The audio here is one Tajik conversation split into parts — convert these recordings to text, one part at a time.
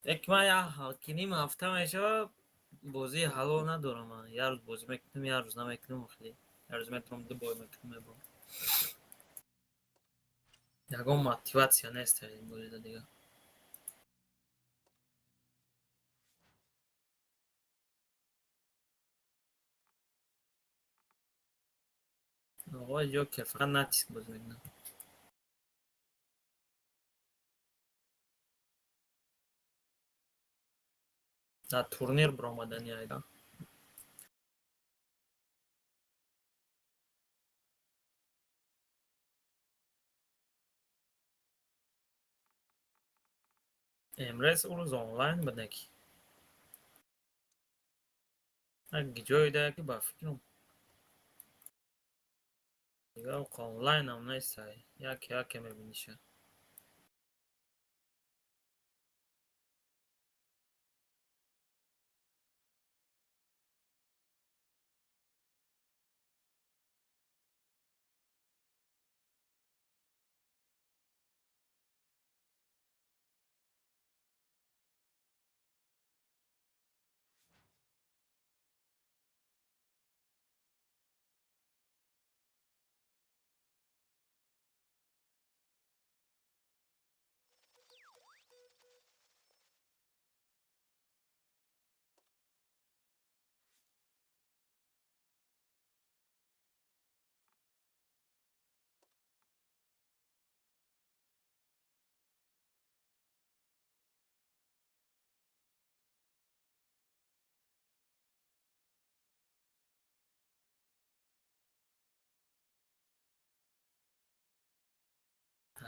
Як ман як ки ним ҳафта мешавад, бозии ҳалол надорам. Ман як рӯз бозӣ мекунам, як рӯз намекунам. Хеле як рӯз метавонам, ду бой мекунам, мебурам. Ягон мотиватсия нест ин бозида дигар. Оғои Ҷокер фақат натиск бозӣ мекунам. Дар турнир биромадани айда. Эмрес ӯ рӯз онлайн буда, ки як ҷое да, ки ба фикрам, дигар онлайнам нестай, яке яке мебиниша.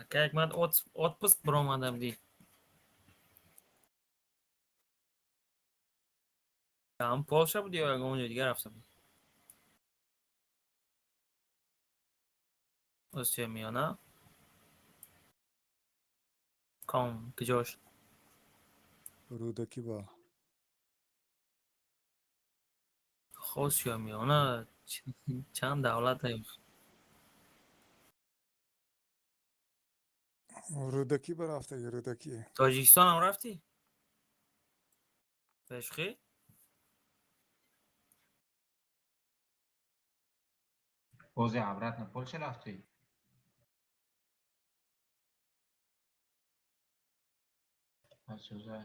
Ака, ман отпуск биромада будӣ. Ҳам Полша буди ё ягон ҷои дигар рафта будӣ? Осиёи Миёна? Ком куҷош? Рӯдакӣ ба. Осиёи Миёна чанд давлате? Рӯдакӣ ба рафтаги, Рӯдакӣ. Тоҷикистонам рафтӣ? Бешухӣ? Бози обратно Польша рафтӣ? Сӯзай.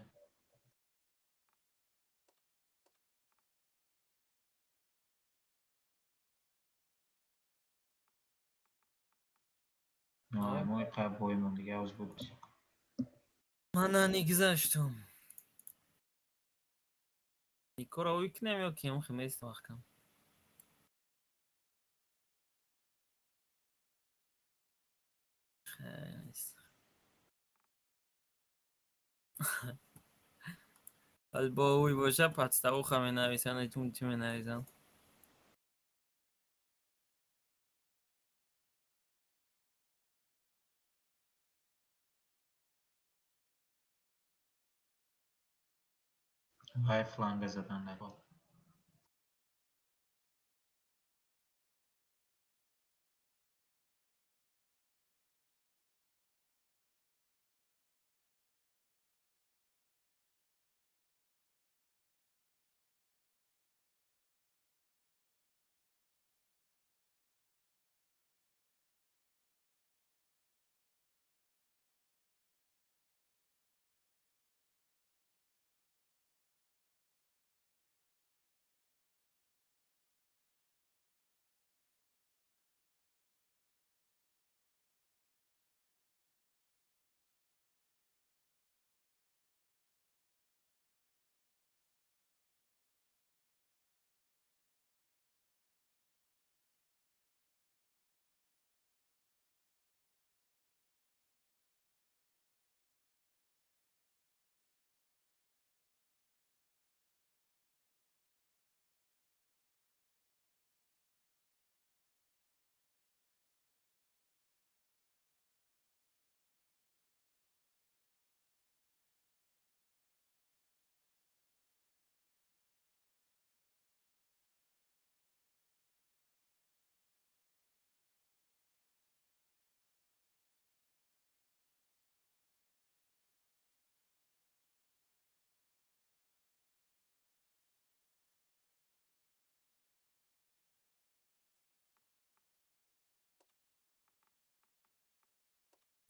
Мои қаб боимон дига оз буд. Мана нигзаштум. Никора ӯй кунем ё кием хемест вақткам? Хест. Вале бо ӯй боша, подставуха менависанд, тун чӣ менависанд? Вай фланга задан набод.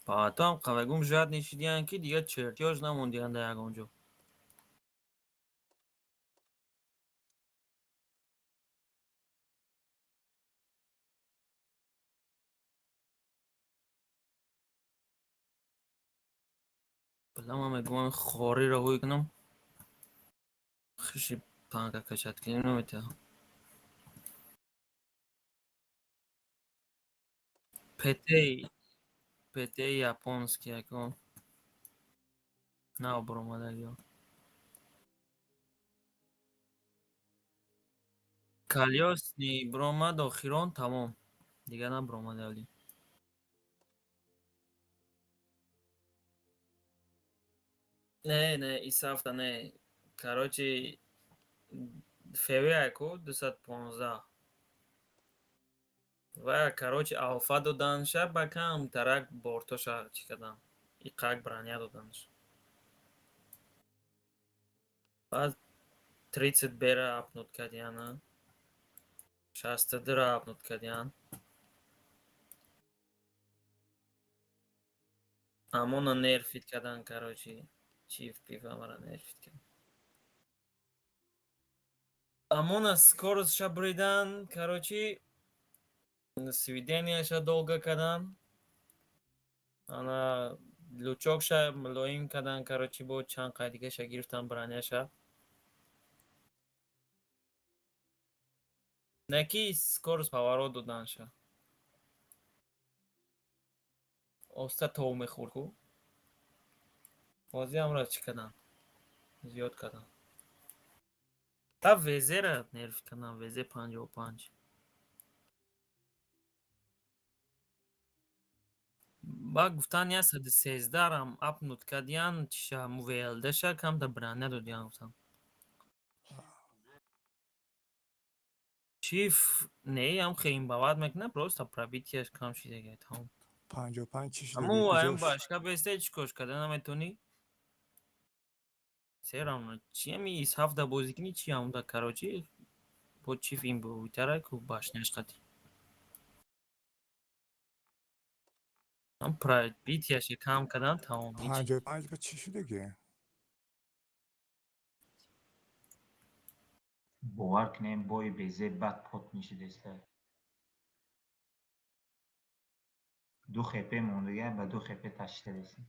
Потом қавегум жадный шидиян, ки дига чертёж намондиян дар ягон ҷо. Бала, ман мегӯям, хориро ҳуй кунам, хиши панка кашад кунем, наметавонам. ПТ японский яко нав баромадагиё. Колёсный биромад охирон, тамом. Дигар набиромад али. Не, не, исафта не. Короче, ФВ яко 215. Ва, короче, алфа доданша, ба камтарак бортоша чӣ кардам. Иқак броня доданш. Баъд 30 бера апнуд кардияна. 62 апнуд кардиян. Амона нерфить кардан, короче. Чиф пивамара нерфить кардан. Амона скоростша бридан, короче, сведенияша долго кардан. Ана лючокша мулоим кардан, короче, бо чанд қай дигаша гирифтан, броняша. Не ки скорость поворот доданша. Оста тов мехӯрд ку. Бозиамро чӣ кардан? Зиёд кардан. Та ВЗ-ра нерф кардан, ВЗ 55. Ба гуфтан, 113-рам апнуд кардиян, чиша ВЛД-ша камта броня додиян, гуфтан. Чиф не, ам хеле бавад мекунад, просто пробитияш кам шидага, тамом. 55 чӣ шидаги? Аму аям Куҷош? Башка бесте чӣ кош карда наметонӣ? Все равно, чи ами из ҳафта бозӣ кунӣ, чи ҳамда, короче, бо чиф ин бовитара ку башняш қатӣ. Ам пробитияша кам кардан, тамом, ҳеҷ. 55 ба чӣ шидаги? Бовар кунем, бои безеб бад пот мешидеста. Ду хепе мондага, ба ду хепе ташида десем.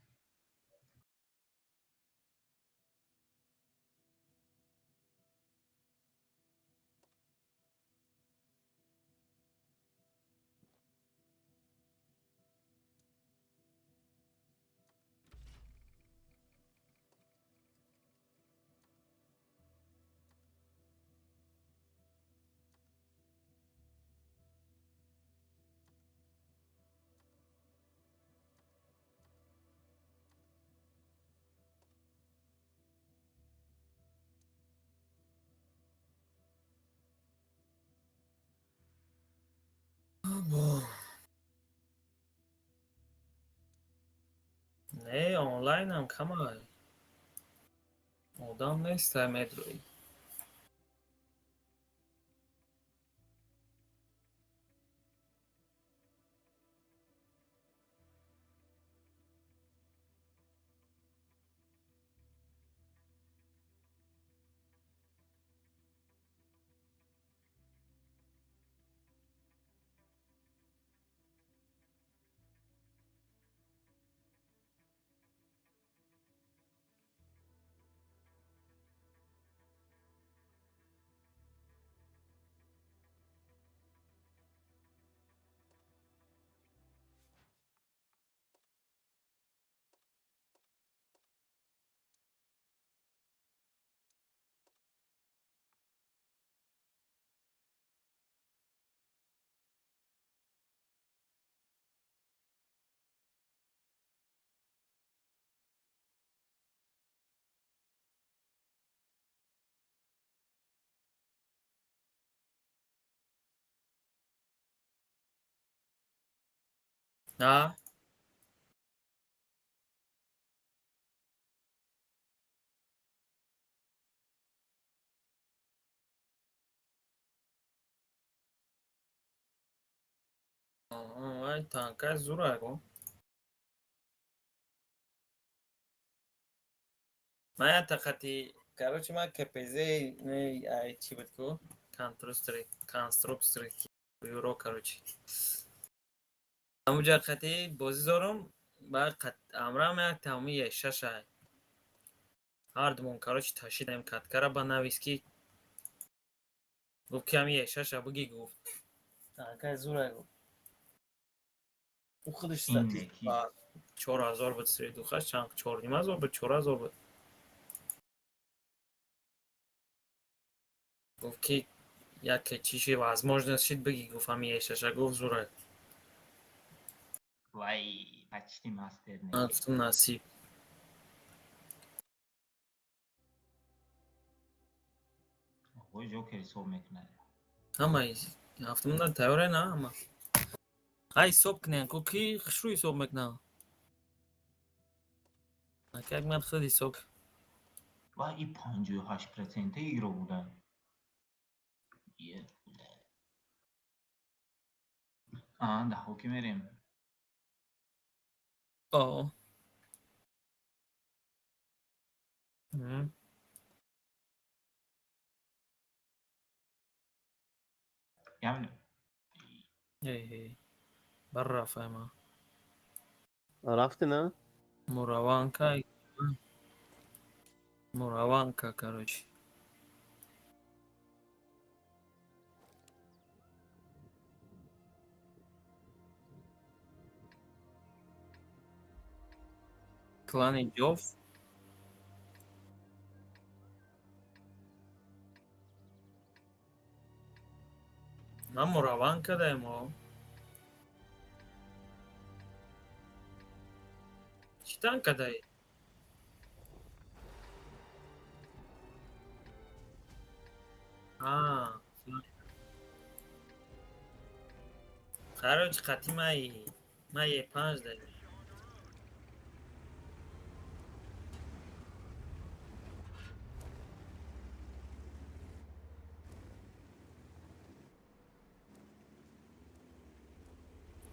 Не, онлайнам камай. Одам неста, медрои. А? Ай, танкай зура ко. Ман як тақати, короче, ман КПЗ не, ай чӣ буд ку? Конструктор бюро, короче. Ҳамуҷа қати бозӣ дорам, баъд амрам як тамоми шаша. Ҳардумон, короче, ташидаем каткара ба навис ки гуфт ки ҳами шаша буги гуфт. Акай зура гуфт. Ӯ худаш Ин статист неки. ба 4000 буд средухаш, чанд 4500 буд, 4000 буд. Гуфт ки яке чиши возможность шид биги гуфт ҳами шаша гуфт зура. Вай, почти мастер Ман неки. гуфтам насиб. Оғои Ҷокер ҳисоб мекунад. Ҳама ҳафтумда тайёре на ҳама. Ҳай ҳисоб кунен ку ки хушрӯ ҳисоб мекунам. Акак ман худ ҳисоб. Вай, и 58% игро буда. Е, бля. А, да хоки мерем. О. Ямин. Эй, баррафайма. Рафти, на? Мураванка. Мураванка, короче. Клани Ҷоф. Ман мураван кадаем, о. Чӣ тан кадаи? А, короче, қати май панҷ даем.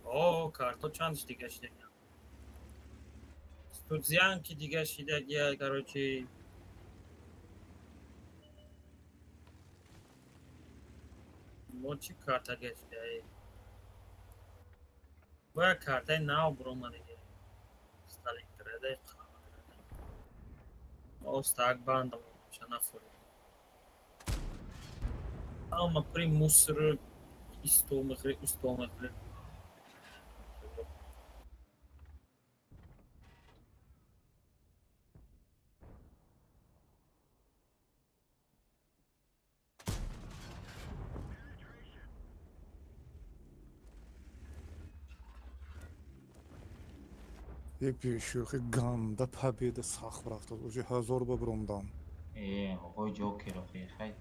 О, карто чандш дига шидагия. Студзянки дига шидагия, короче. Мо чӣ карта гашидаи? Бояд картаи нав буромадига. Сталинградай Остак банда нафури. Ама при мусор исто мехри, усто мехри. Як бешӯхи ганда победа сахт рафтад. Уже ҳазор ба биромдам. Э, оғои Ҷокер охи, хай.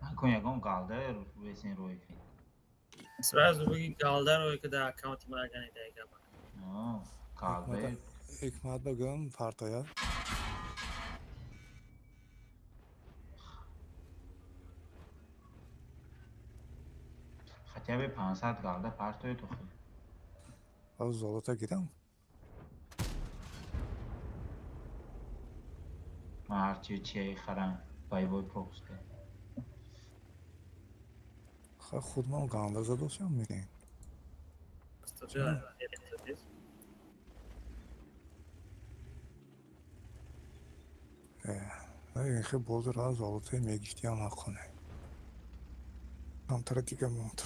Накун ягон галда весен рӯй кун. Сразу буги галдаро ки дар аккаунти ма агани дай габа. О, галда. Ҳикмат багӯм партоя. Хотя бы 500 галда партоед охи. Аз золото гирам. Ман ҳарчи чиай харам, боевой пропуск. Ха худмам ганда задосям мекунем. Стаҷа. Э, хе боз ра золото мегифтиам ҳаққоне. Камтара дига монд.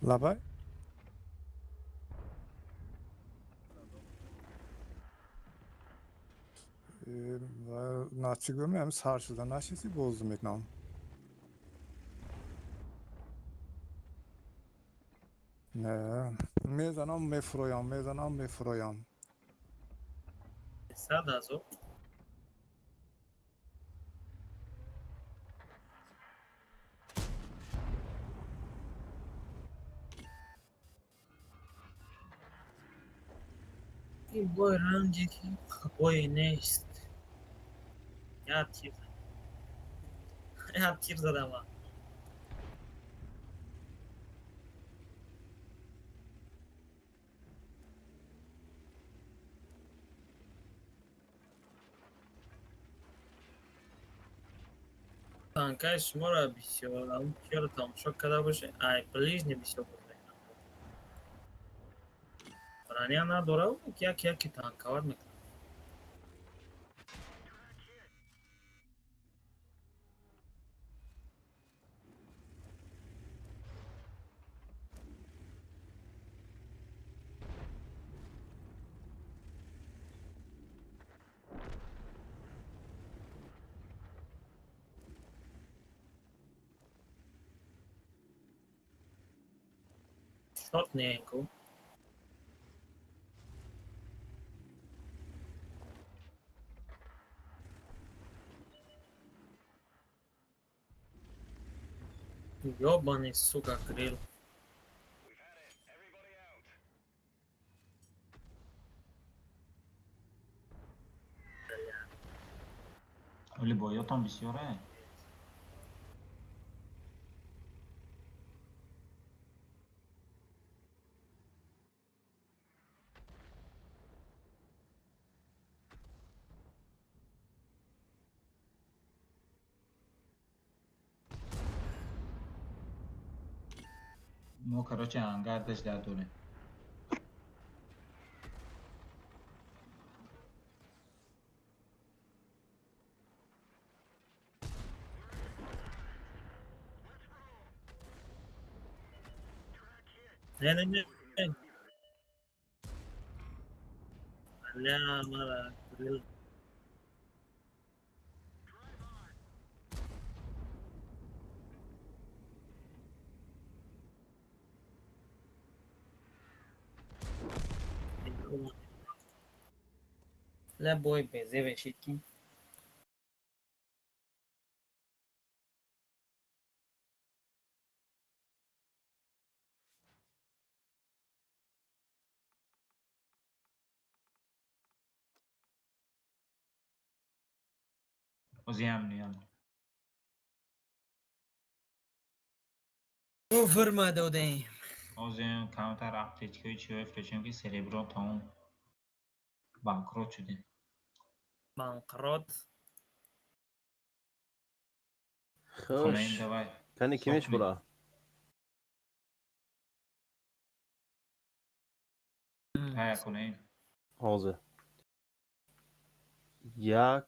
Лабай? Начи гӯм, ҳам сар шуда нашиси бозӣ мекунам. Не, мезанам, мефуроям, мезанам, мефуроям. 100 000. Ин бой ранге ки бое нест. Як тир. Як тир задам ман. Танкаи шуморо бисёр чиро тамошо карда бошед, ай ближний бисёр броня надора, як яки танковать мекунад. Шот неку. Ёбаный, сука, крил. Оли боётон бисёре. Мо, короче, ангар даш дар дорем. Не, не, не. Бля, мара, крил. Ля бой безеве шитки. Озиам ниям. Офирма додем. Озиам камтар аптечкаи чиҳое фурӯшем, ки серебро тамом банкрот шудем. Банкрот. Хонаим Хуш. давай. Кани ки Сохни. мешбура? Ҳая кунаим. Ҳозир. Як,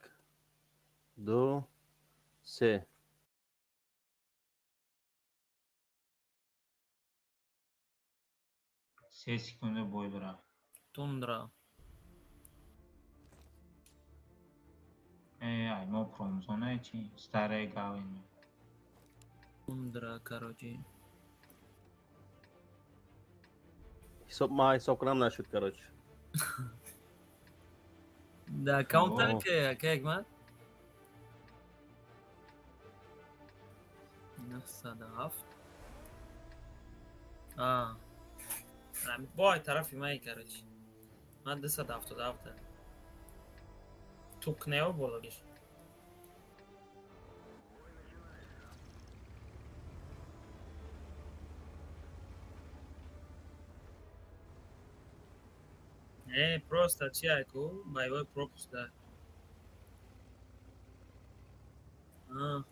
ду, се. 3 секунда бой бира. Тундра. Э, ай мо промзона чи? Старая гавин. Тундра, короче. Ҳисоб ма ҳисоб кунам нашуд, короче. Да, каунтер О. ке, ке Ҳикмат? 907. А. Бой тарафи май, короче. Ман 277. Тукнео болагиш. Не, просто чи айку, боевой пропуск, да. А.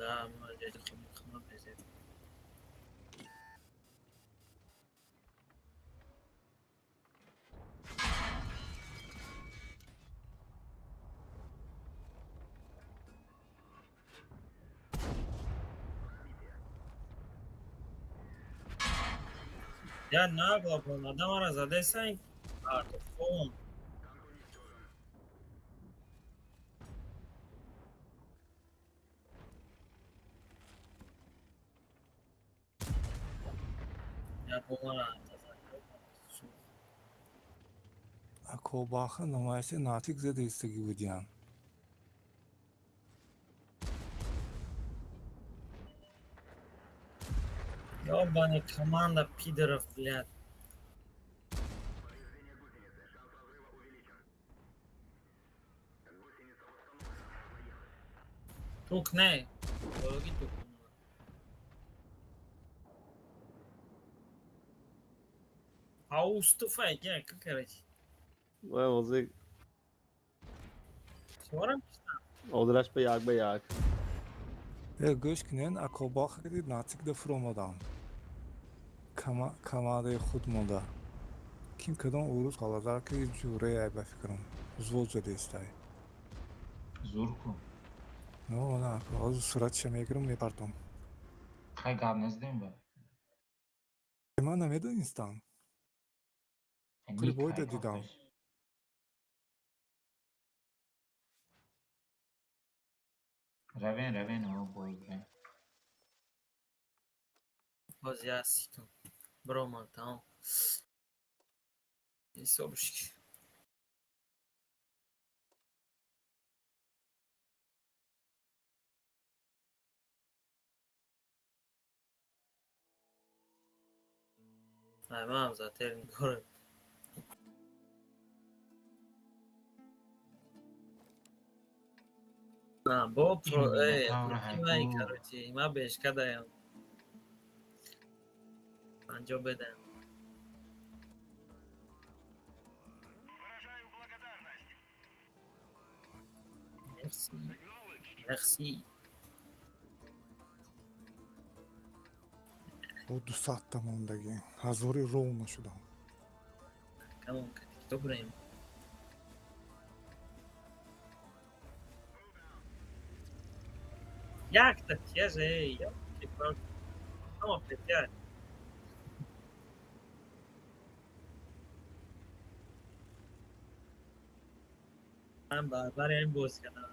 لا ما خدمة. Я нагло омада мара задесан. Артофон. Я бомара. Акобаха намояси натик зада истагӣ будиян. Ёбаный команда пидоров, блядь. Тук не. Боги тук. Аустофай, я как короче. Вай ҳозир Чорам? ҳозираш ба як ба як. Э, гӯш кунен, акобаха кади натик да фуромадам. Командаи худ монда. Ким кадом урус ҳалазар ки ҷурае ай ба фикрам. Взвод зада истай. Зур ку. Но, на, ҳозир суратша мегирам, мепартом. Хай гап назадем ба. Ман намедонистам. Ник Клубойда хай дидам. кофеш. Равен, равен, о бой бре. Боз я ситум. Броман там. Ҳисобш. Ай, мам затер город. А, бо про Ин э, Минотавра противай, ҳайку. короче, ма бешка даям. Панҷо бедаям. Мерси. Мерси. Бо 200-та мондагӣ. Ҳазори ровно шудам. Камон, кито бираем. Якта тяже, эй, ёлки-палки. Ҳама петя. Ман барбари ин боз кардам.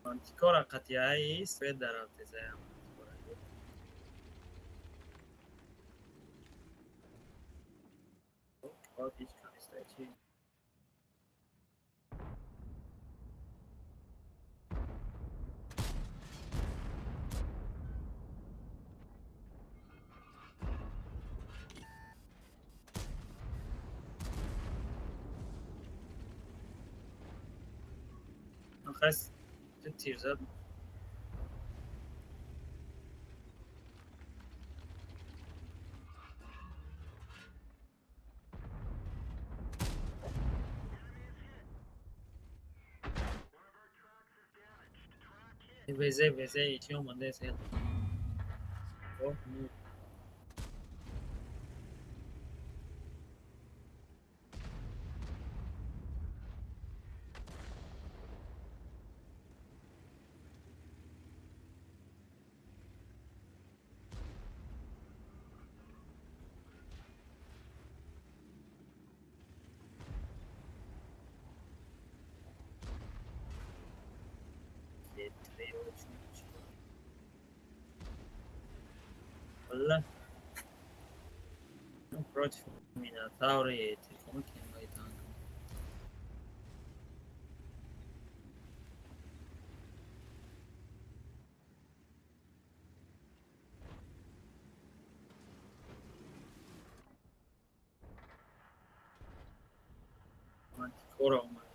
Мантикора қатъияи свет дар алтезаям. Ҳеҷ канистае чи? Хас тир зад. Везе, везе, чӣ омадааст? О, ну. Wallah. Против Минотавра и телефонки мои танк. Мантикора омад.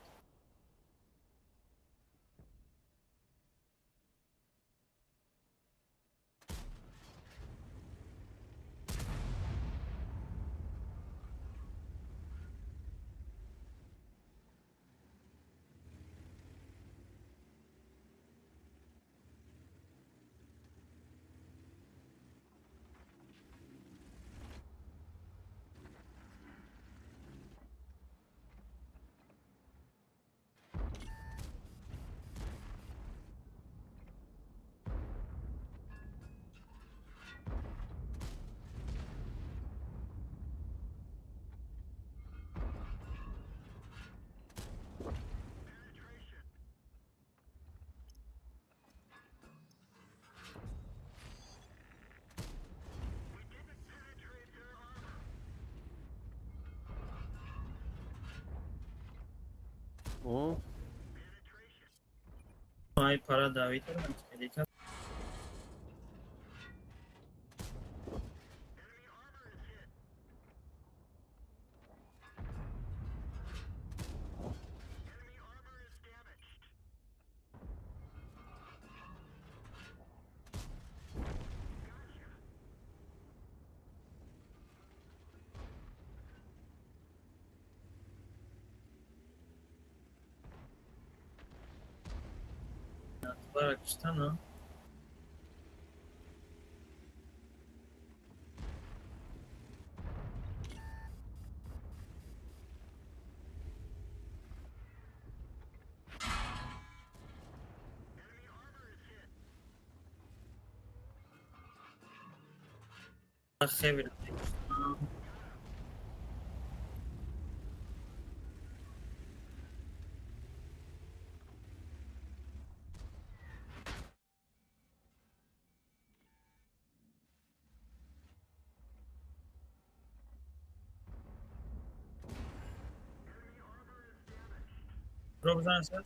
Ай пара давид кардам. Баракштана. Хевер. Бизан сар.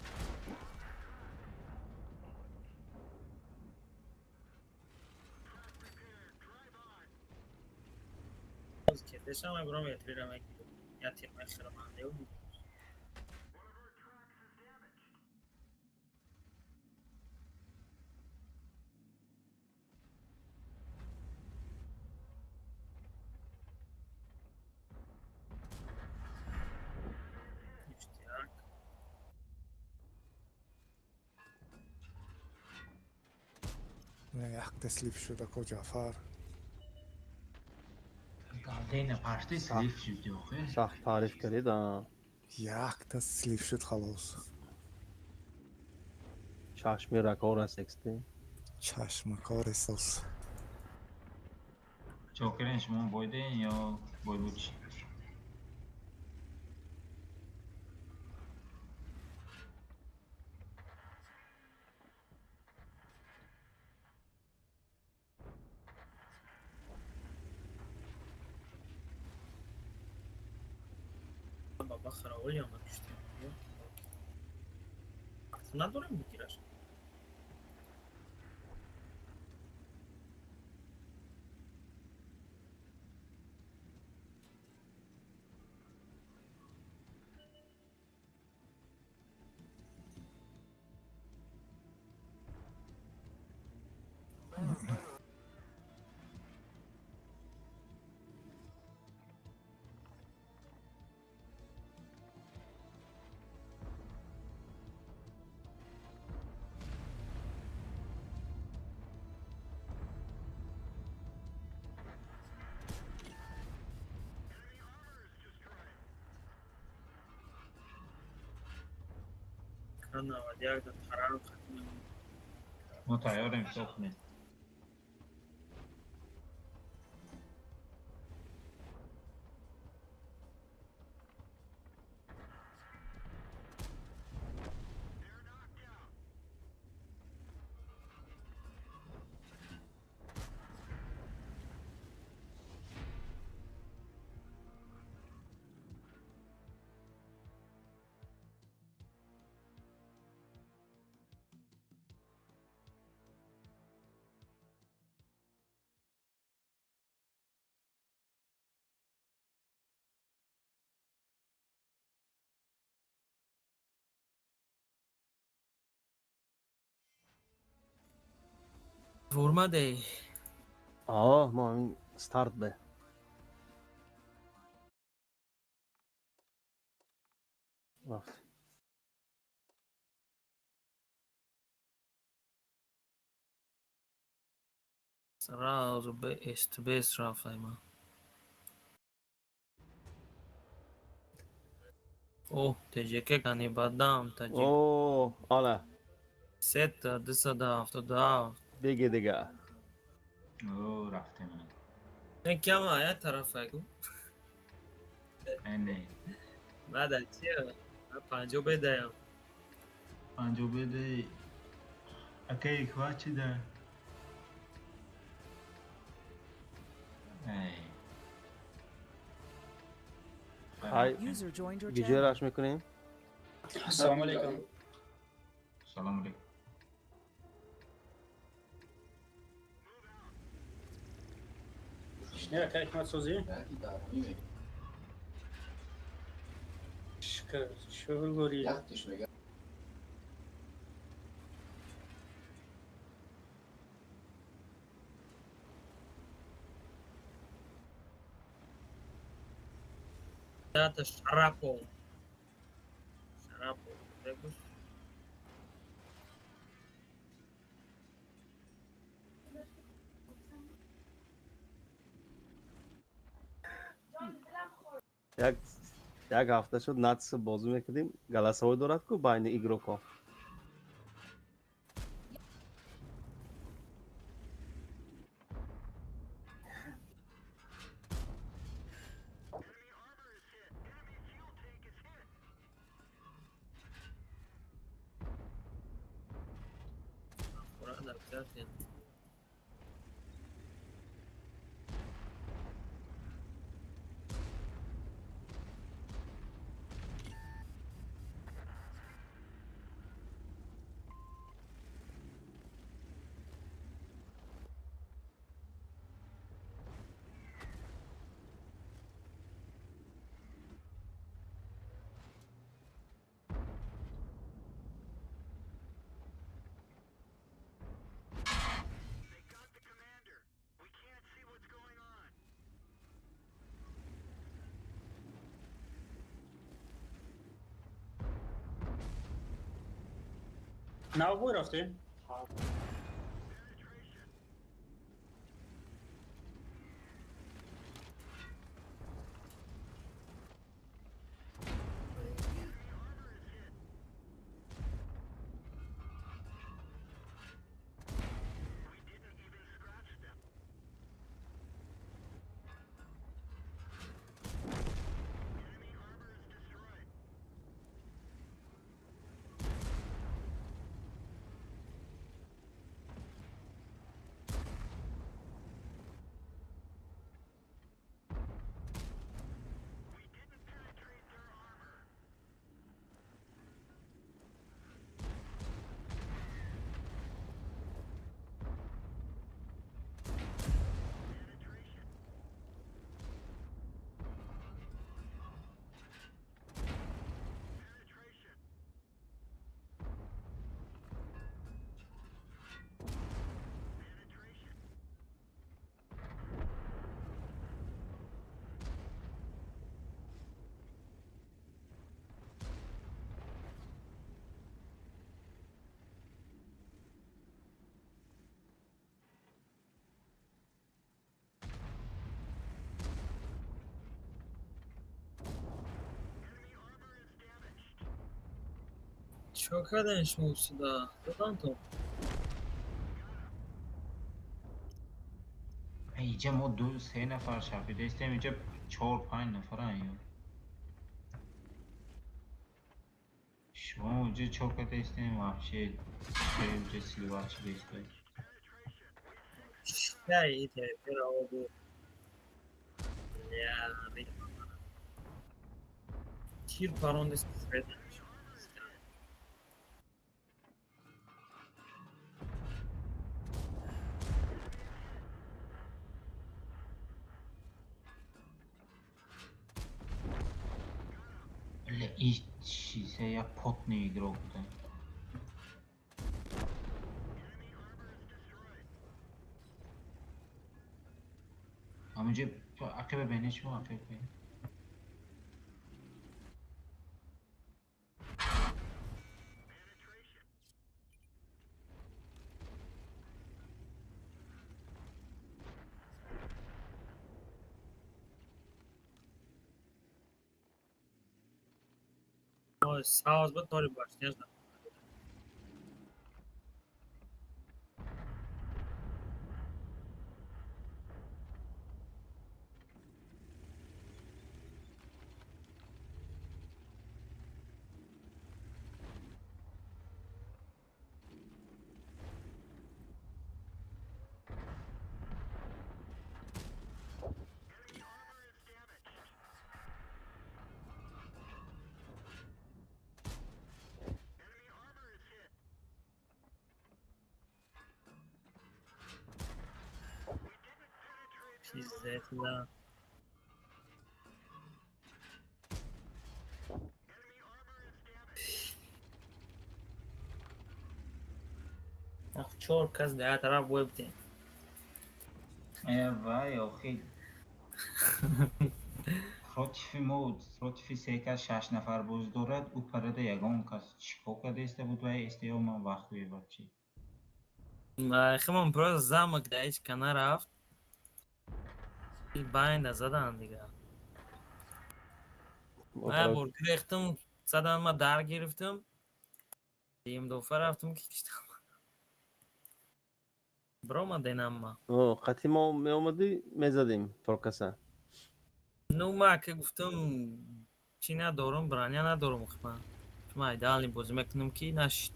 Дешам бром я три рама я тир мехрам андеу. Як слив шуда ко Ҷафар. Галдена пашти слив шуд охе. Сахт таъриф кардид, а. Якта слив шуд халос. Чашми ракор аст эксти. Чашмакор эсос. Чокерин шумо бойден ё бой буд чӣ? Баба хараволи ама куштем. Надорем бигираш. 91 да тарару хатм. Мо тайёрем, ҳисоб кунед. Формаде. А, мо ҳамин старт бе. Рафт. Сразу б СТБ рафтайма. О, ТЖК кани бадам таҷик. О, ала. Сета 277. Беги дига. О, рафтем. Не кама я тарафайгу. Не. Бада чия? Панҷо бедаям. Панҷо бедаи. Акай хвачида. Эй. Хай. User joined your Гиҷо channel. раш мекунем? Ассалому алайкум. Салом алейкум. Не, ака Ҳикмат, созӣ? Шукр, шуғл дорӣ? Дата Шарапов. Шарапов. Бегус. Як ҳафта шуд, натс бозӣ мекардем, голосовой дорад ку байни игрокҳо. Хурада обязательно. Нав бой рафтем? Чё кардани шумо сюда? Додам то. Иҷа мо ду се нафар шафида истем, иҷа чор панҷ нафаран ё. Шумо уҷа чор ката истем, вообще уҷа силвар шуда истоед. Чай тепер обу. Я тир парондес. Бля, и чизе я потный игрок буда. Ҳаминҷо ақиба бинед, шумо ақиба бинед. Сауз ба тори баш, не знаю. Пиздец, да. Ах, чор кас дар тараф бой бутем. Э, вай, охи. Против мо, против се кас шаш нафар боз дорад, ӯ парада ягон кас чӣ кор карда буд вай СТО ман вахуе вообще. Химон просто замок да ҳеҷ ка нарафт. Байнда задан дига. Ман бор гирехтам, задан ма дар гирифтам. Дим дофа рафтам ки киштам. Бромаденам ма. О, қати мо меомадӣ, мезадем торкаса. Ну ма ки гуфтам чӣ надорам, броня надорам ма. Ма идеальный бозӣ мекунам ки нашид.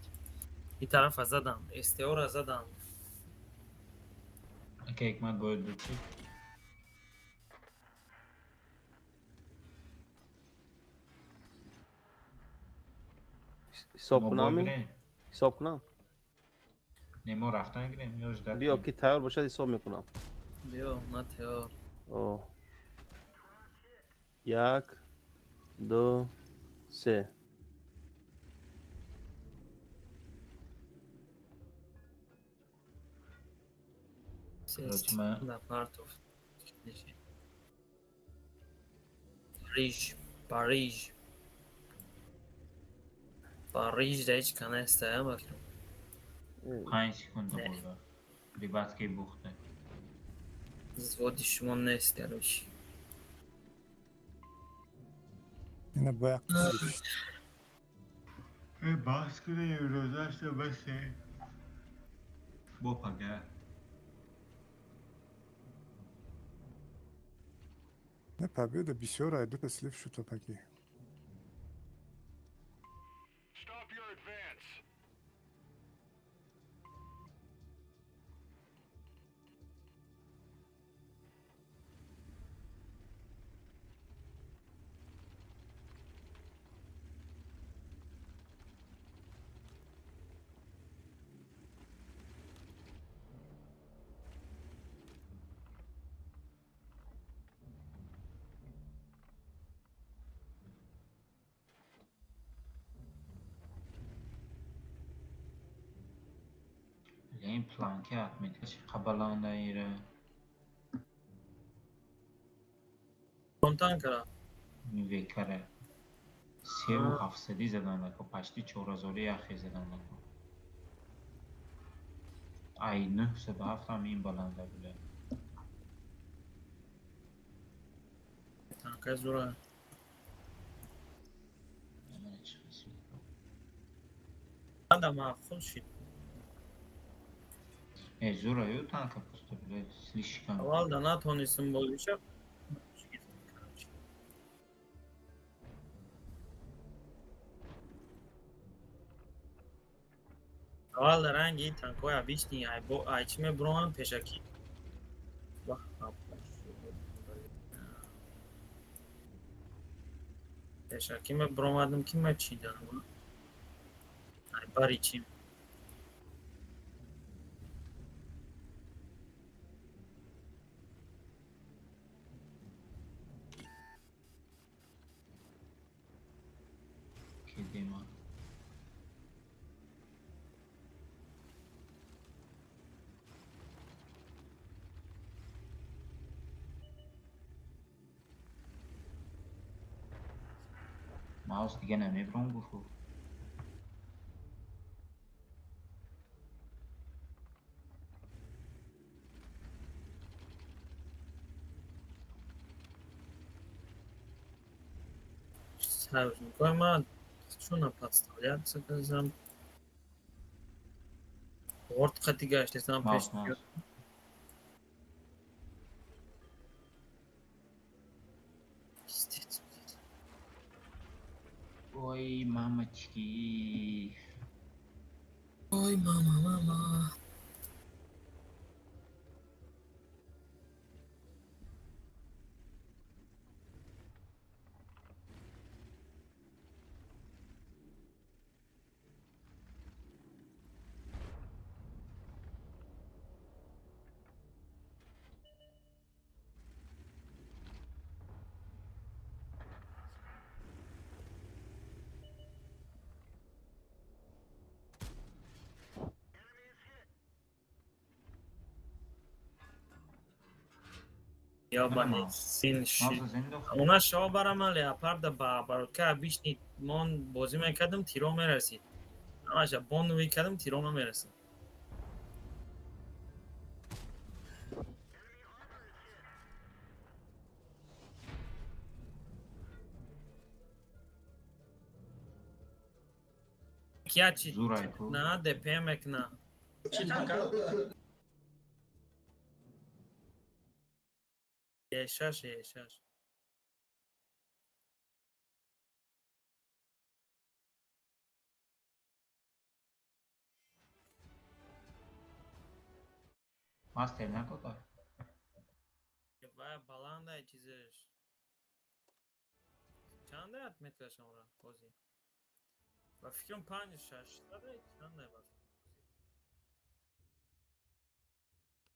И тарафа задан, СТО-ра задан. Ака Ҳикмат бояд буд чӣ? Ҳисоб Мо бой кунам? бирем? Ҳисоб кунам? Не, мо рафтан гирем ё ждать Биё кунем? ки тайёр бошад ҳисоб мекунам. Биё, ма тайёр. О. Як, ду, се. Короче, ма Да, партов. Париж, Париж. Париж да ҳеҷ ка неста, бакирам. 5 секунда Не. бурда. Рибатский бухта. Взводи шумо нест, короче. Ина бо як қисм. Э, бас кунем, рӯзашта басе. Бо пага. Не, победа бисёр ай дута слив шуд паки. Stop your advance. Ин планки отметка чи қабаланда ира. Фонтанкара. Векара. Севу ҳафтсадӣ задан лако, почти чорҳазори яхе задан лако. Ай 907-ам ин баланда буда. Танка зура. Намена чӣ қисм. Ада маъқул шид. Э, зура ю танка просто, блядь, слишком. Аввал да натонистам бозиша. Короче. Аввал да ранги танкҳои обычный ай бо ай чӣ мебуроманд пешакӣ. Вах, пешакӣ мебуромадам ки ма чӣ дарам. Ай бари чӣ. Кедема. Маус дига намебурам гуфту. Союзникои ма чуна подставляться казам. Орт қати гаштесам пеш. Маус, маус. Пиздец, блядь. Ой, мамочки. Ой, мама, мама. Ёбаный сын ши. Мавза зиндохт. Она шо барама леопарда ба баротка обычный мон бозӣ мекардам, тиро мерасид. Ҳамаша боновӣ кардам, тиро намерасид. Кия чи Зурай ку. на ДП мекна. Чӣ танка? Е6 Е6. Мастер надода. Вай баланда чизеш. Чанда отметка шамра бозӣ? Ба фикрам 5 6 дада чанда ба фикрам.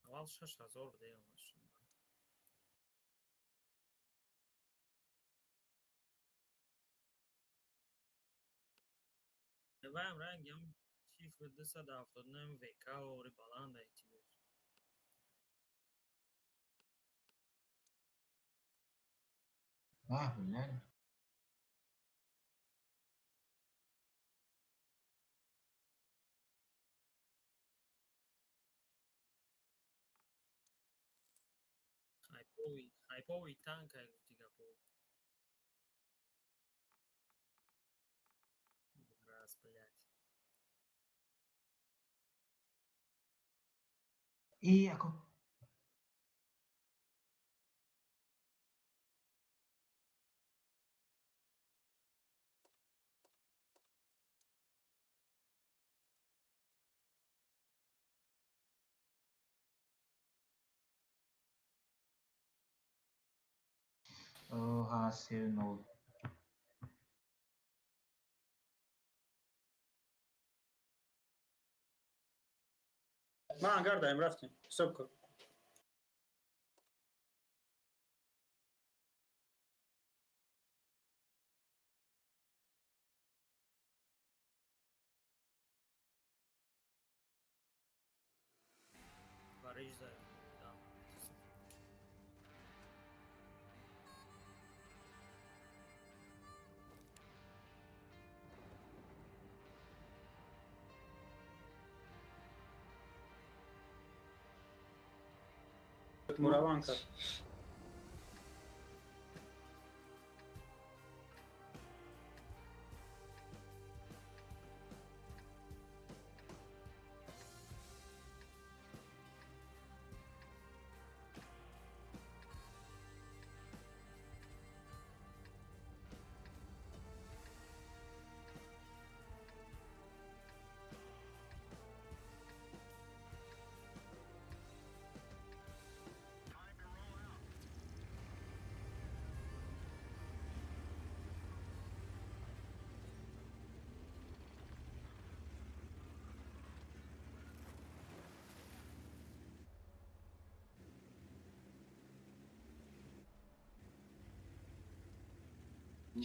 Аввал 6000 буда ямаш. Ваям рангам чифр 279 ВК ори баланда чизеш. Вах, блядь. Хайповый, хайповый танк ай гуфти гапо. Раз, блядь. И ако Оҳа, 3-0. Ман ангар даем рафтем. Ҳисоб кун. Париж да. Да. Мураван кард.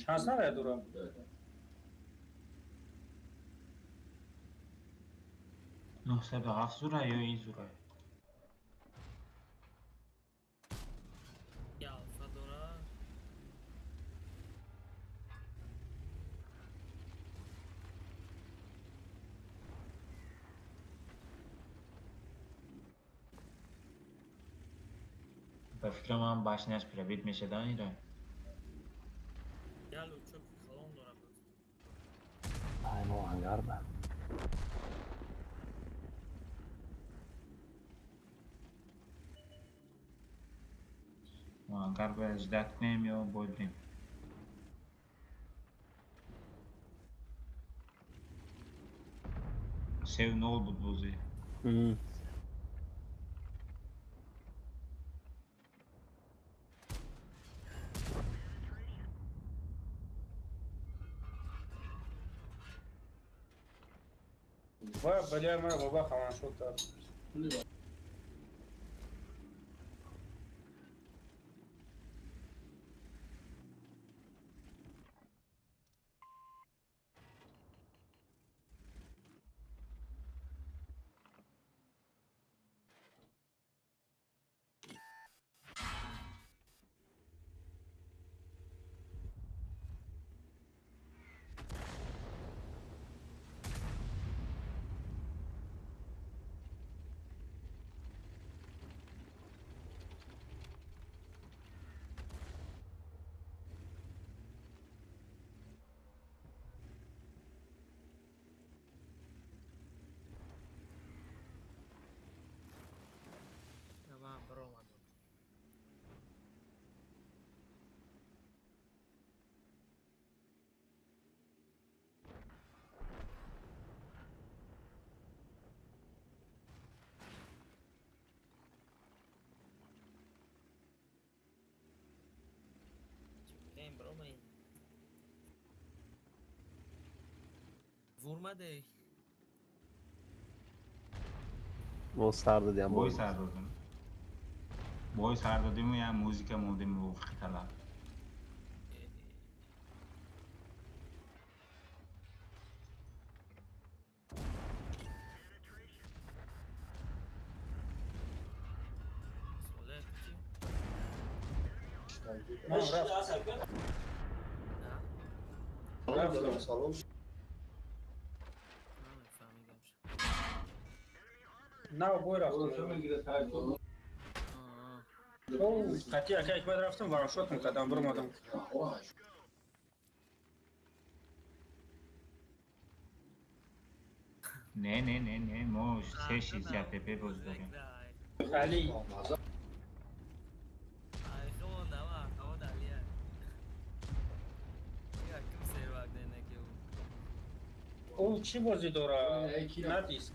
Шанс надорад уро. 907 зура ё ин зура? Я алфа дора. Ба фикрам ман башняш пробит мешадан ира. Я лучок халон дора. Ай, мо ангар ба. Мо ангар ба ждать кунем ё бой бирем? 3-0 буд бозӣ. Вай, бля, мара баба хаман шуд дад. Бурмаде. Мо сар дадем. Бой сар додем. Бой сар додему, я музыка мондем мувофиқи талаб. Соле чи? Ман рафтам. На? Рафтам. Намефаҳмидам. На, бой рафтам. Аа. Қатъи ака ҳикмат рафтам, ваншотм кардам, биромадам. Не, не, не, не, мо се шизя ПП боз дорем. Али. Ай, хомондама, ҳаво далия. Яким сервак денеки ӯ. Ӯ чӣ бозӣ дора? На диск.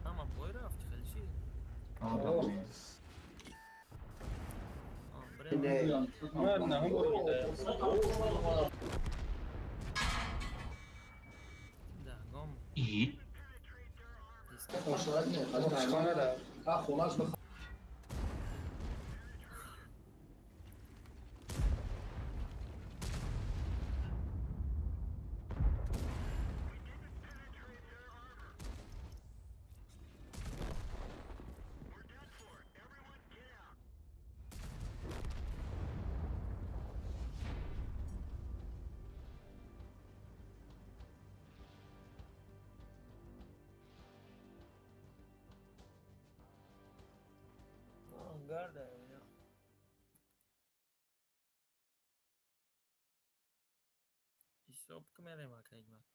Ама бой рафт, хеле чи? О, да, не. А, бре. Ман наҳум бурида. Да, гом. И? Диск. Хона да. We're done for. Everyone get out. Гарда, я. Ҳисоб ки мерем ака ҳикмат.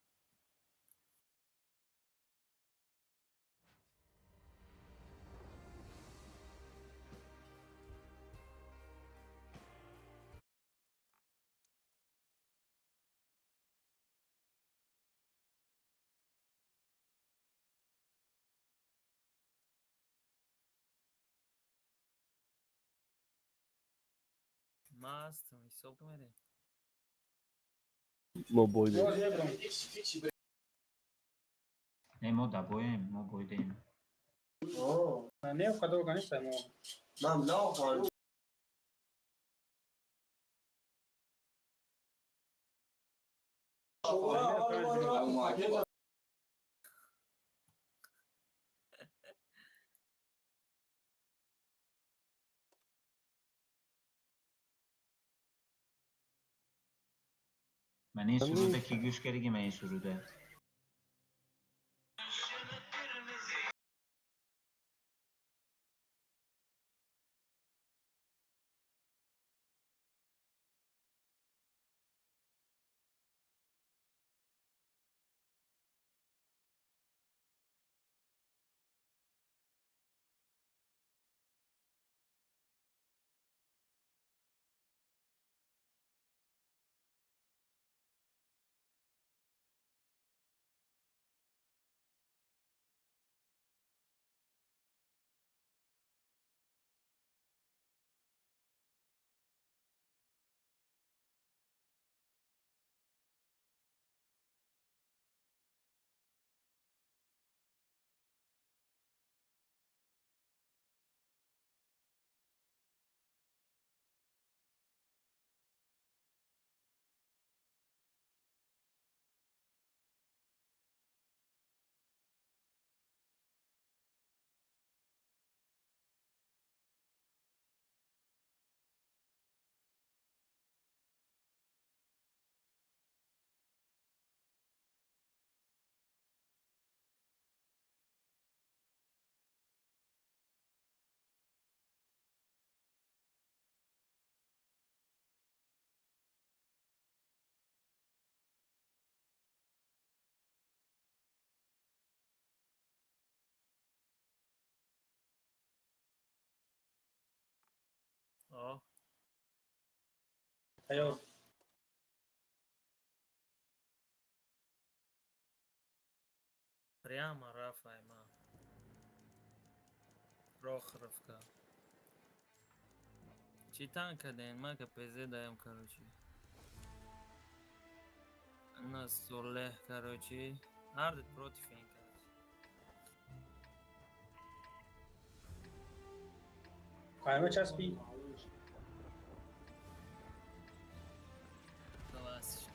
Ма ҳастам, ҳисоб ки мерем. Мо бой дем. Боз мебирам. Не, мо да боем, мо бойдем. Не, қадр ганишта мо. Ман ин суруда ки гӯш кардагӣ, ман ин суруда. О. Тайёр. Прямо рафай ма. Прохоровка. Чӣ танк кардем? Ма КПЗ даем, короче. На Солеҳ, короче. Ҳарду против ин, короче. Қайма часпи. Классика.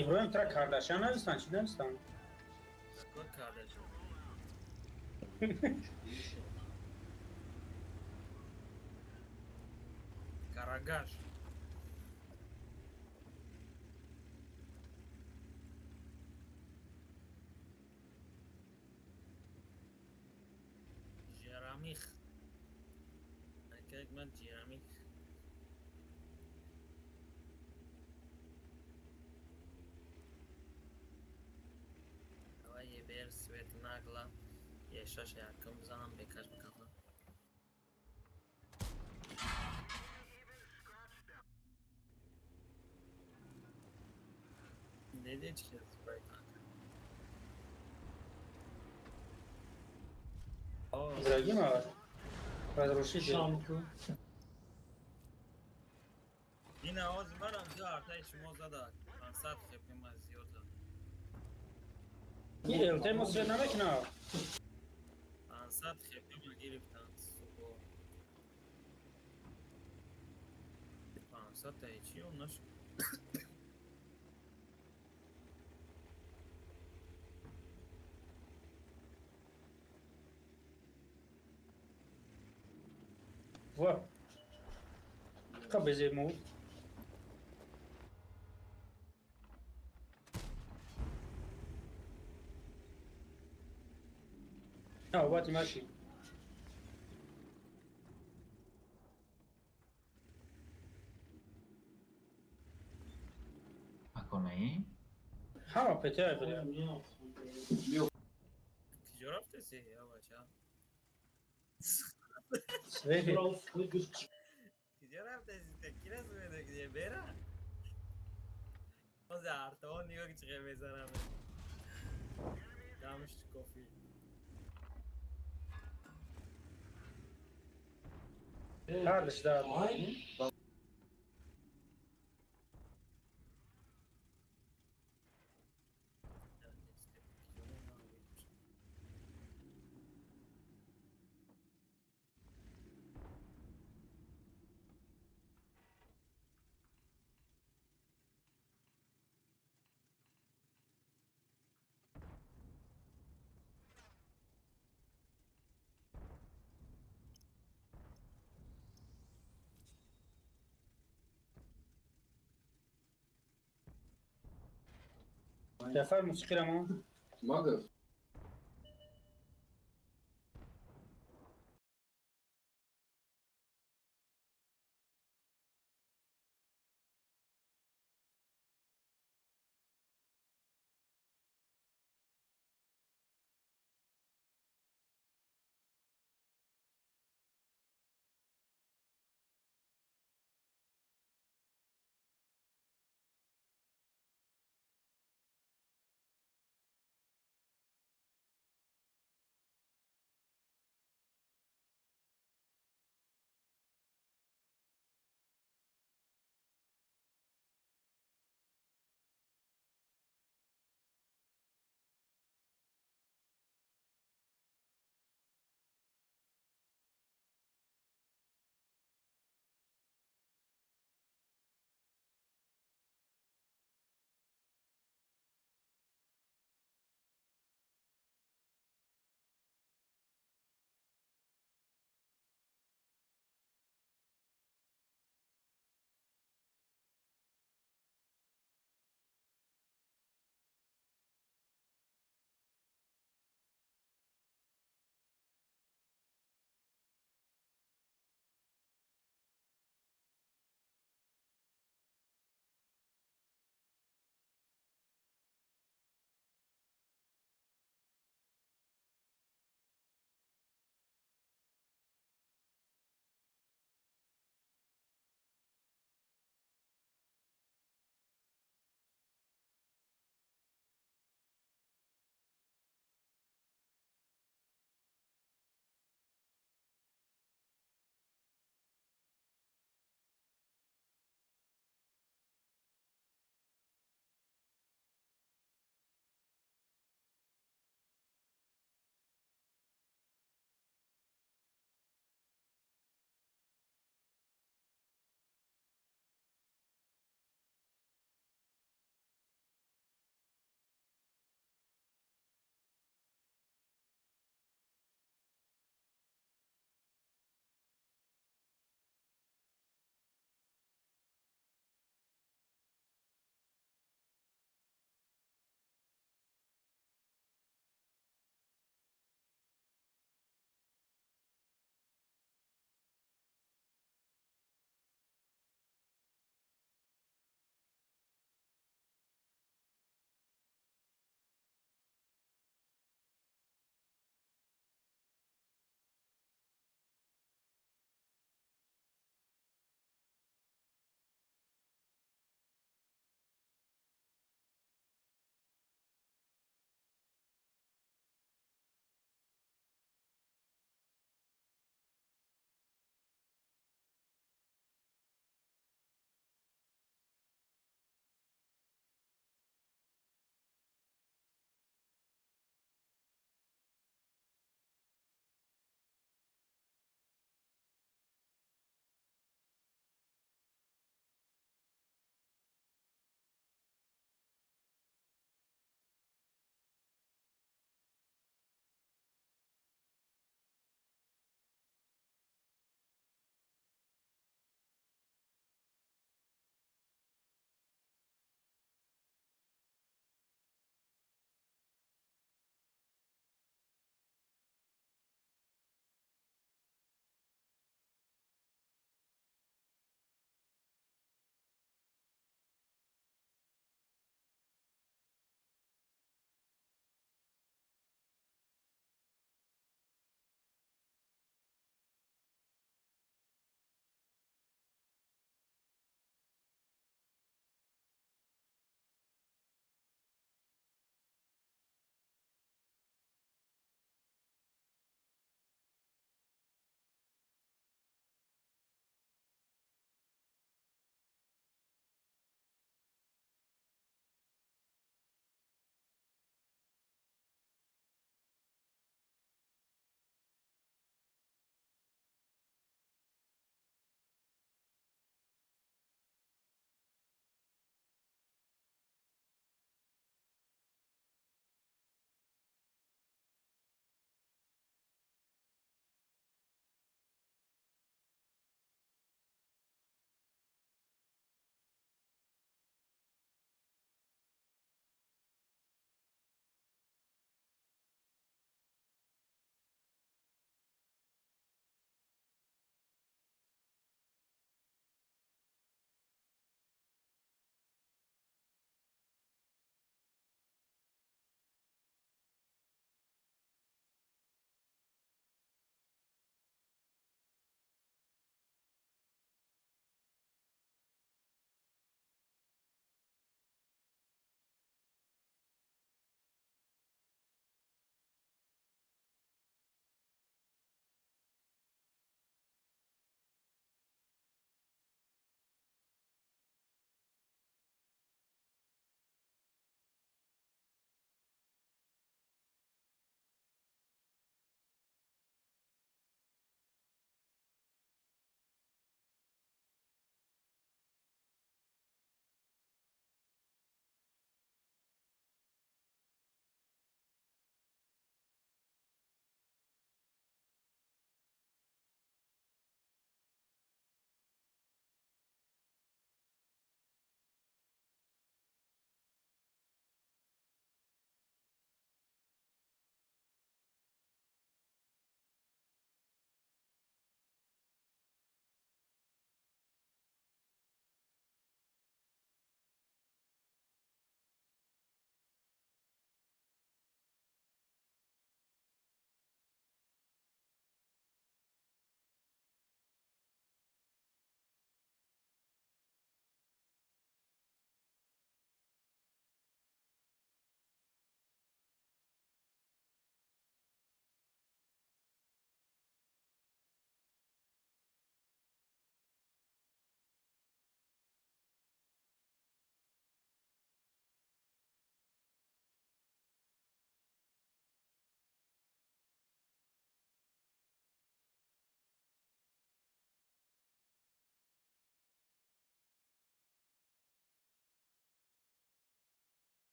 Иброҳим, тра Кардашян навистан, чӣ навистан? Какой Кардашян? Карагаш. Джерамих. Как ман Джерамих. Давай ебер свет нагла. Ешаш якум бизанам, бекаш бикафам. Деде чӣ спрей танк. Ибрагимова разрушитель. Ина ҳозир марам ду артаи шумо зада. 500 хепи ма зиёд зад. Ин ЛТ мо свет намекунад. 500 хепи ма гирифтанд субҳ. 500 таи чӣ он нашуд? Во. Ка безеб мо. Навбати маши. Аконаи? Ҳама ПТ буда. Киҷо рафтеси, я бача? Свети. Киҷо рафтеси? Та ки расмеда киҷо бера? Ҳозир артаҳо нигоҳ ки чӣ хел мезанам. Дамш кофӣ. Ҳардаш дар. Ҷафар, мусиқиро мо. Магаз.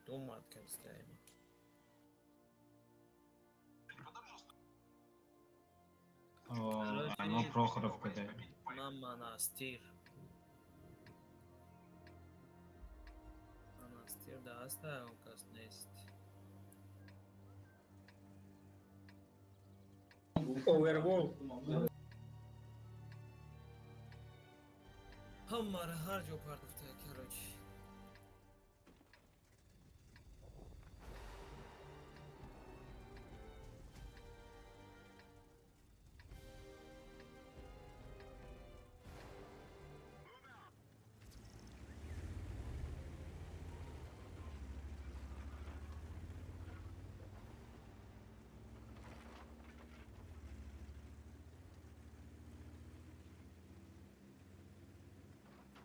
Думат кардистаем. Мо Прохоровка да. Ман монастир. Монастир да ҳаста, он кас нест. Овервол. Ҳамаро ҳар ҷо партофта, короче.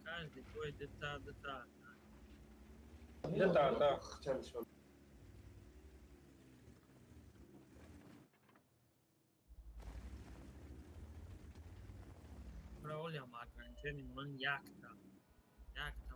Каждый бой дета, дета. Да, да. Паролям ограничение ман якта. Якта.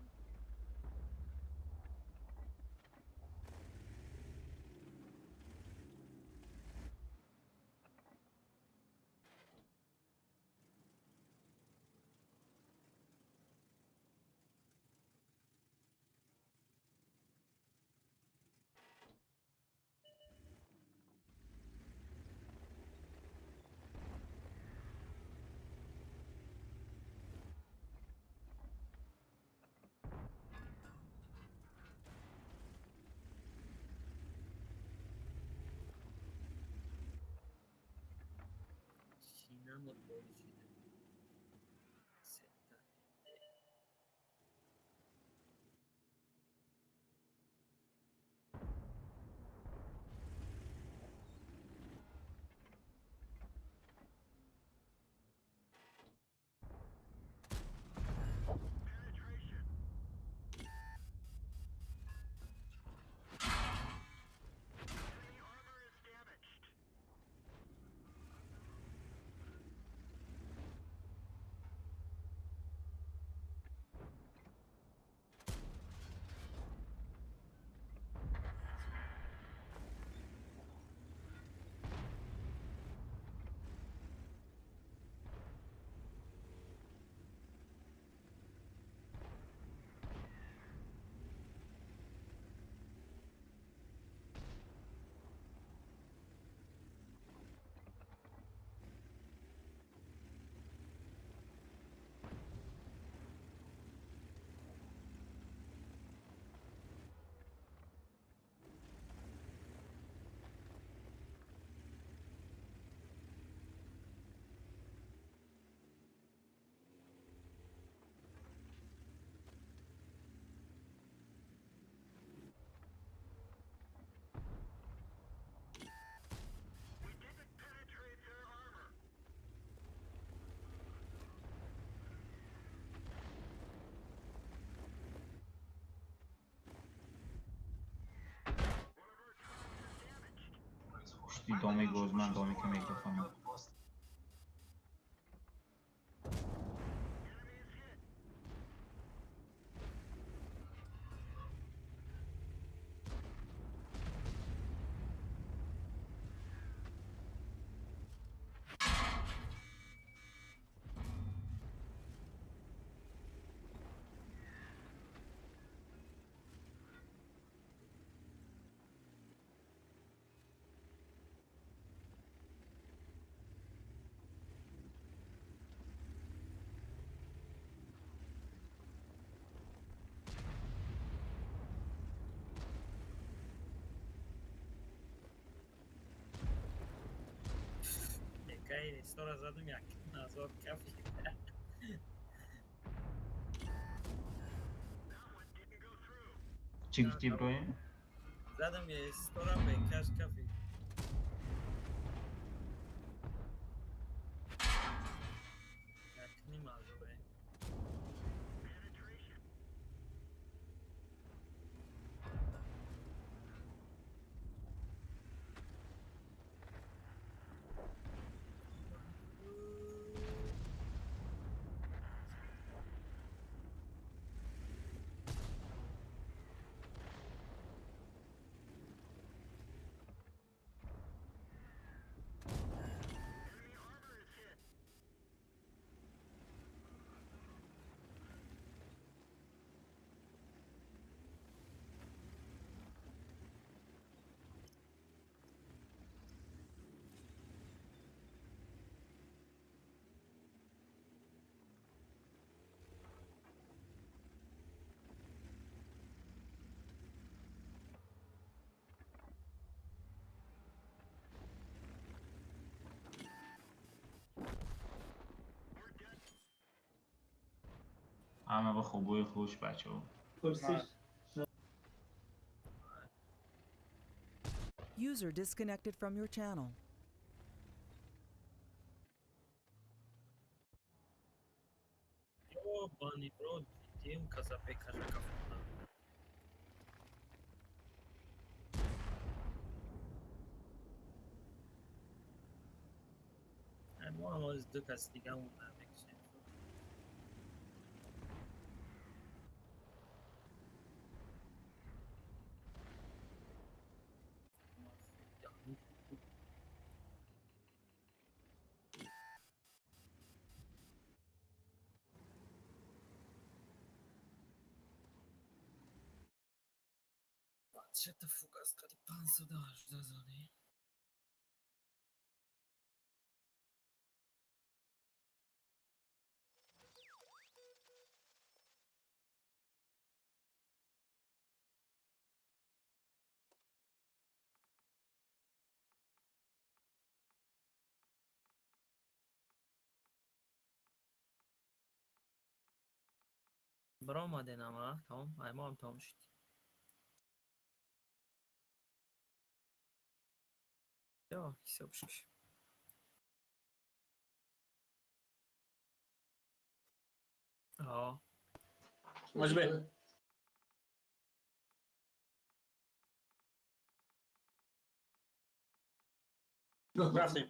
Шинамуд бозӣ. Сета. Enemy armor is damaged. We didn't penetrate their armor. One of our turrets is damaged. Пушти доми гозман, доми ки микрофон. Enemy is hit. Кай стора задум як назад кафи. That one didn't go through. Чӣ гуфтӣ, Иброҳим? Задам я стора бекаш кафи. Як ним азобе. Penetration. Ҳама ба хубои хуш, бачаҳо. User disconnected from your channel. Ёбаный в рот, димка запекажа. Мо ҳам ҳози ду каси дига монда мекушем. Чета фугас кади 518 задӣ. Баромадем ама, тамом, ай мо ҳам тамом шуд. Ё, ҳисобш киш. Аа. Можбе. Рафтем.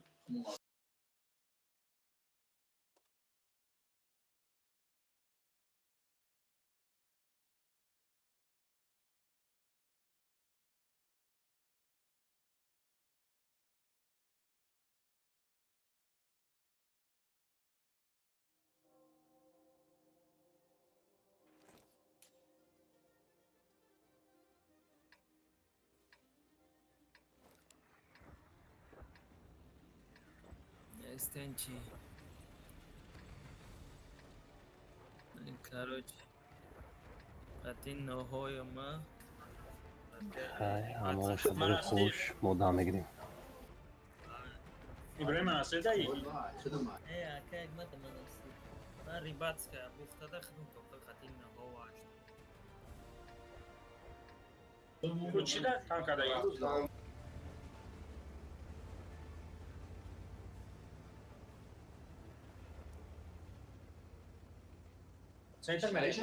Нестен чи. Короче. Қати ноҳои ма. Ҳай, ҳамаро шабои хуш, мо дам мегирем. Иброҳим Манасир даи? Э, ака Ҳикмат Манасир. Ман Рибатская бухтада хидм тохта қати ноҳо ашт. Ӯ чӣ да тан кардаги? Центр мереш?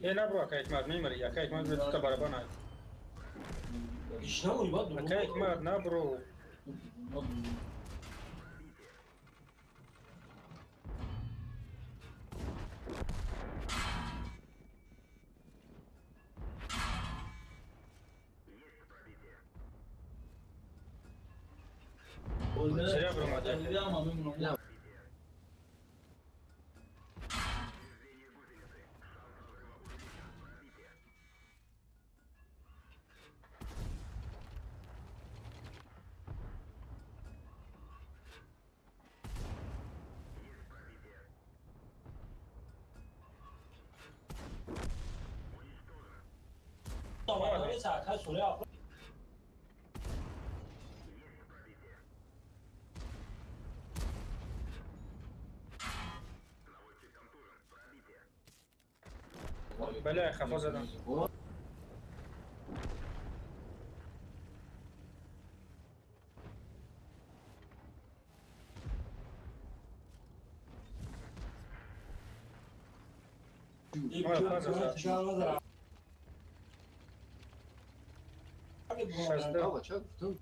Е, набро, ака Ҳикмат, мемири. Ака Ҳикмат, тута барабан ай. Ака Ҳикмат, набро. Зря бромади. Бале, хафо задам. Мо хафо задам. 16.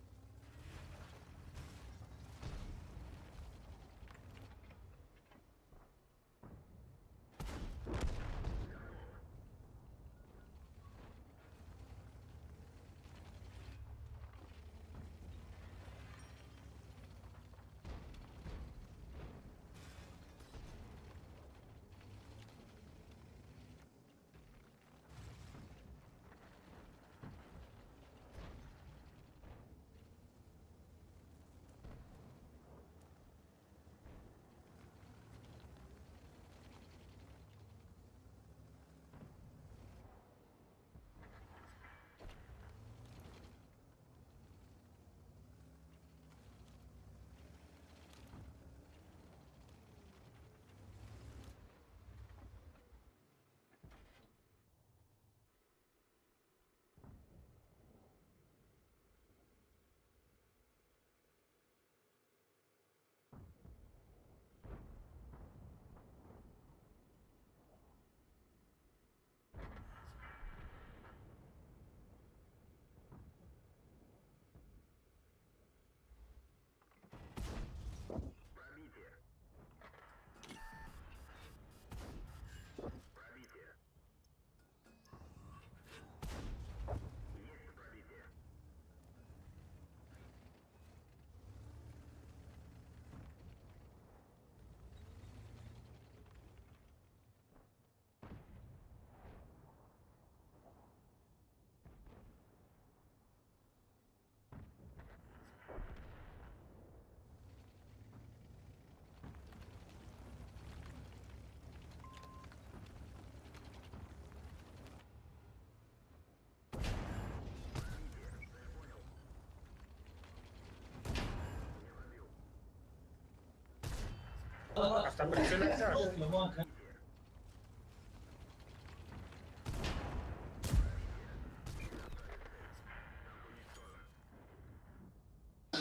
Автоприцел нагзашт.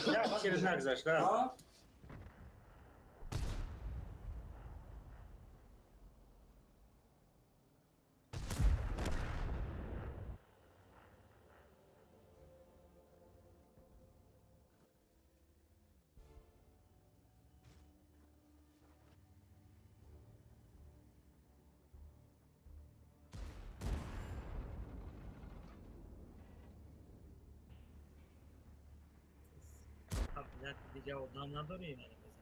Як тир нагзашт, да. Дига одам надорӣ яъне бизан.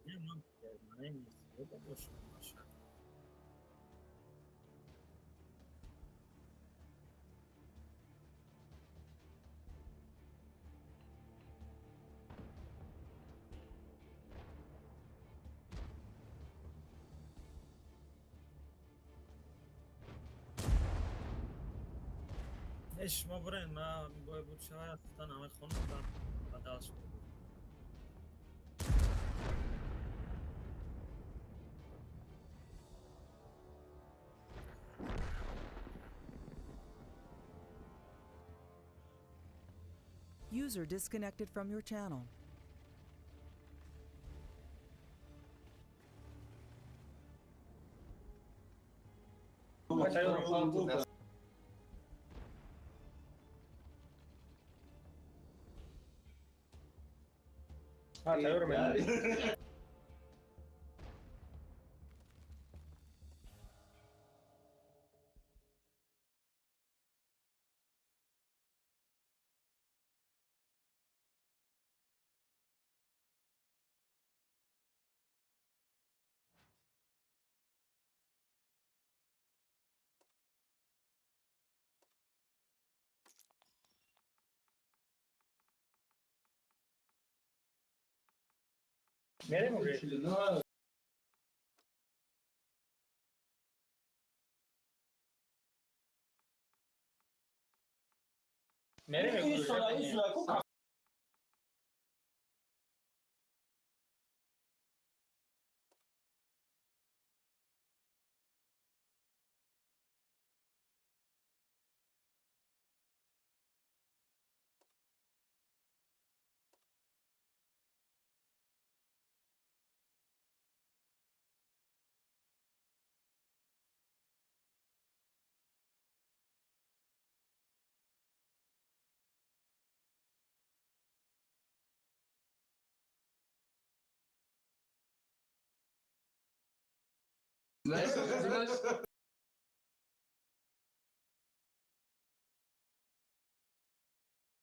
Не, ман манем зиёда бошам бошад. Не, шумо бурен, ман бой буд шава рафтан ҳамаи хонум бадал шуд. User disconnected from your channel. Ман тайёрам. Ман тайёрам. Мерем уже? Мерем уже?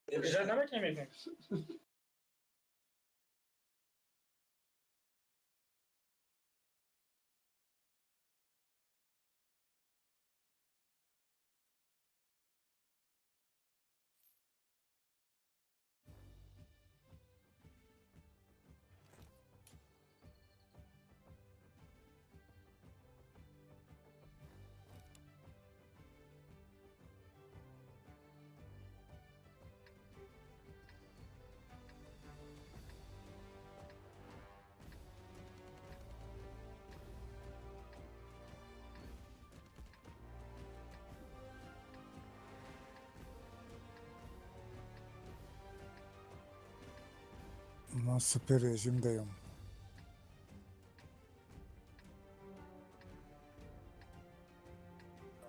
Бежать намекунем мекунем? Ман супер режим даём.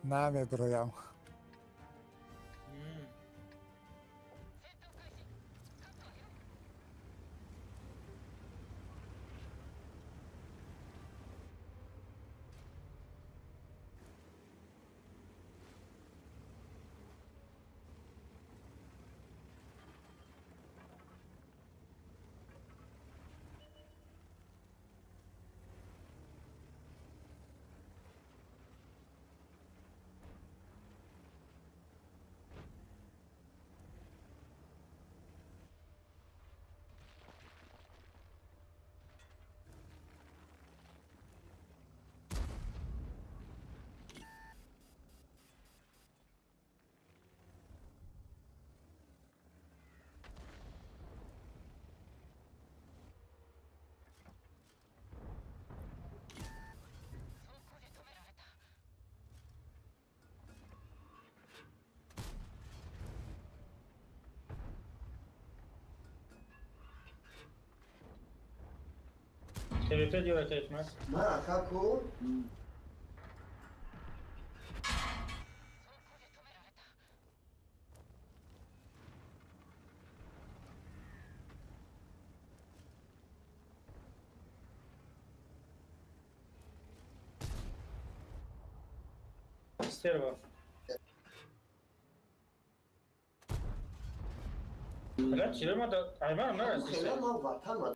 Намеброям. ТВП диёра кетмас. Ма каку? Стерва. Бля, чиро да айман нарасиса. Хела ма ватан.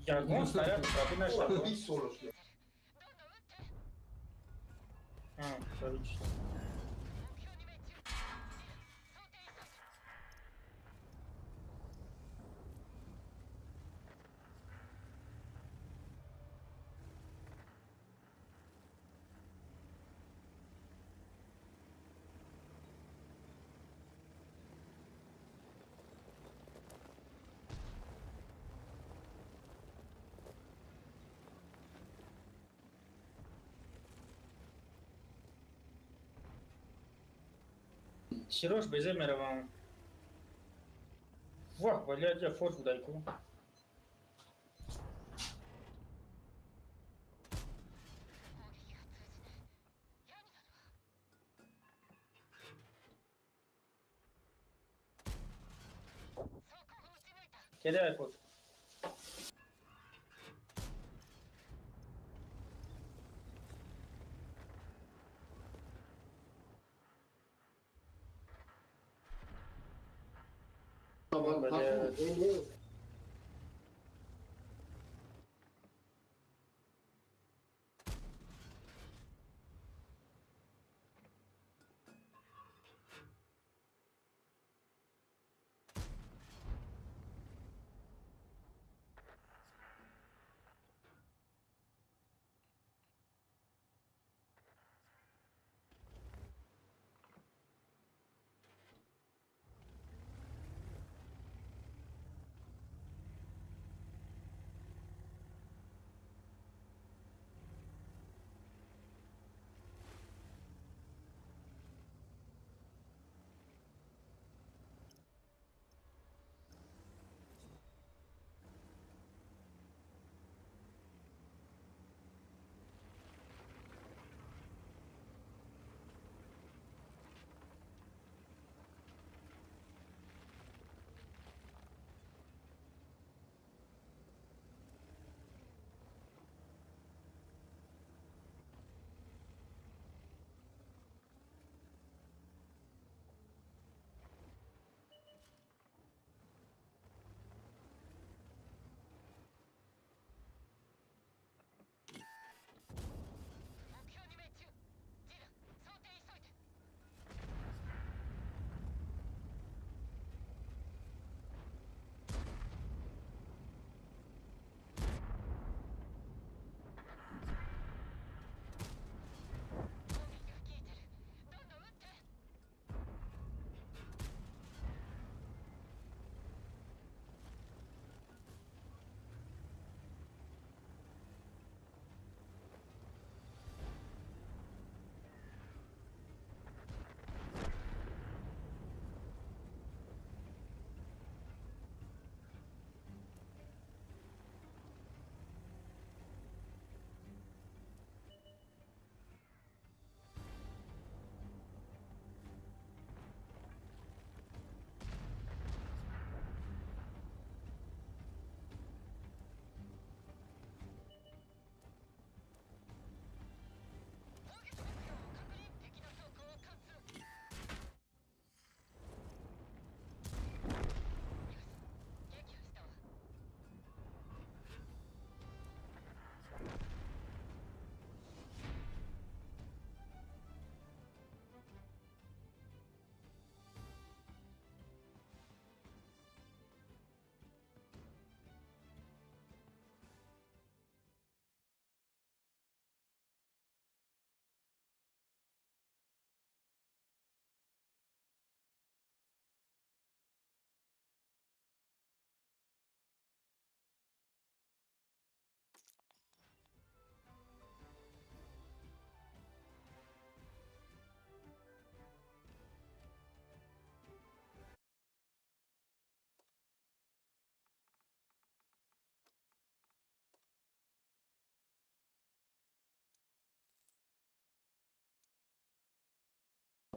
Ягон снаряд пробӣ нашад. Чирош безе меравам. Вах, блядь, я форт дайку. Кидай форт.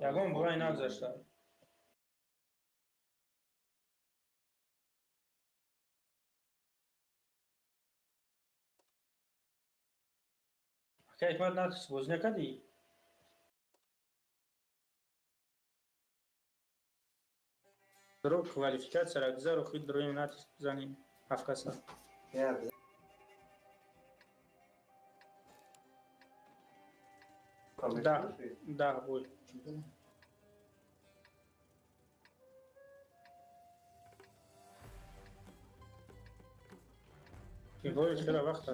Ягон бой нагузашта. Ака Ҳикмат, натис бозӣ накардӣ? Дро квалификатсияра гузар, охир дроим натис бизанем ҳафт каса. Я 10 бой. Бой хеле вақта.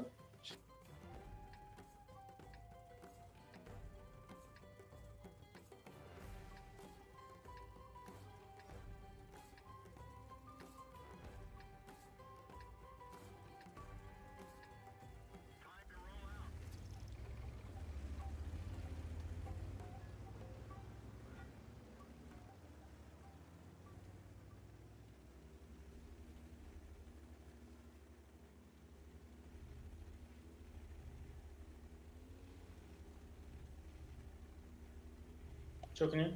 Time to roll out. Чо кунем?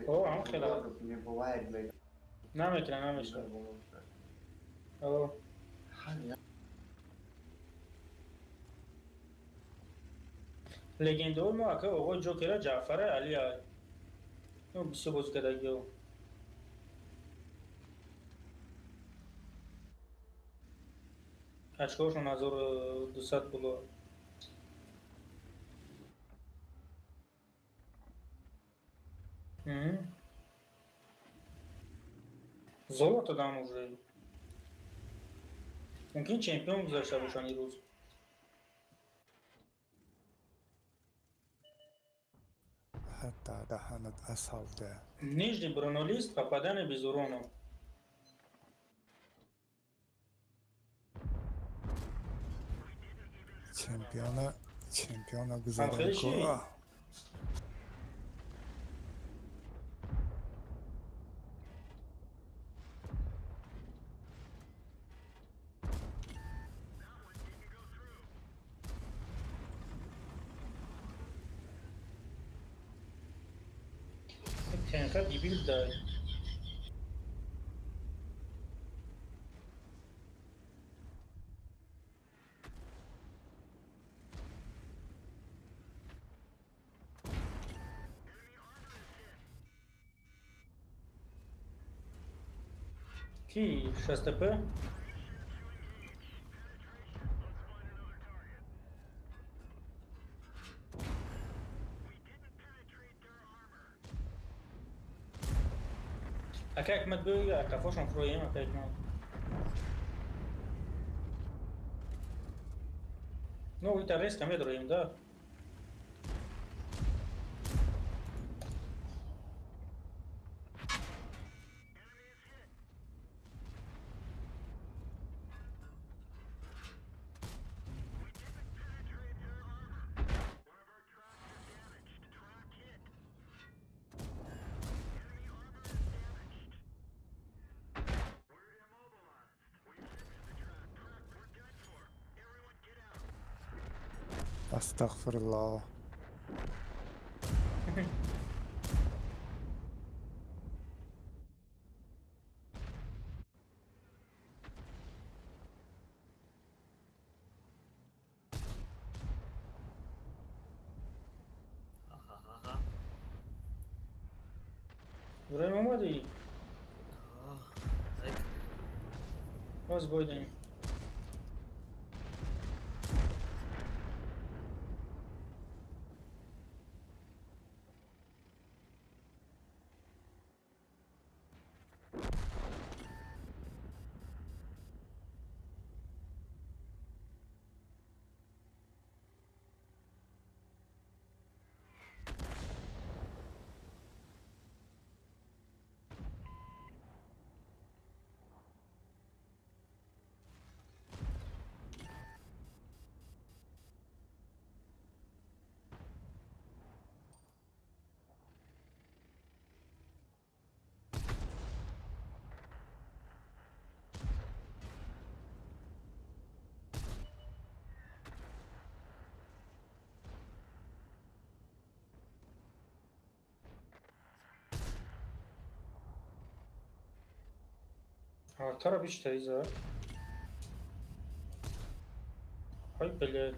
О, ҳам хеле наметавонам, намешавад. О. Легендаҳои мо, ака, оғои Ҷокера, Ҷаъфара, Алия. Ну, бисёр бозӣ кардагиҳо. Очкоҳошон 1200 боло. Мгм. Золото дам уже. Мумкин чемпион гузашта бошанд ирӯз. Ҳатто даҳанат асалда. Нижний бронелист, попадание без урона. Чемпиона Ҳам гузарем хеле ку. чи? That one didn't go through. Тенка дебил дай. Enemy armor is hit. Ки 6 п? Position to engage. Penetration. Let's find another target. We didn't penetrate their armor. Ака Ҳикмат, биё, қафошон фуроем, ака Ҳикмат. Ну, ита резко медроем, да? Enemy is hit. We didn't penetrate their armor. One of our tracks is damaged. Track hit. Enemy armor is damaged. We're immobilized. We fixed the track. Track, we're done for. Everyone get out. Астағфируллоҳ. Аҳаҳаҳа. Иброҳим, омадӣ? Оҳ, зайк. Боз бойдем. Артара биштари зад. Ой, блядь.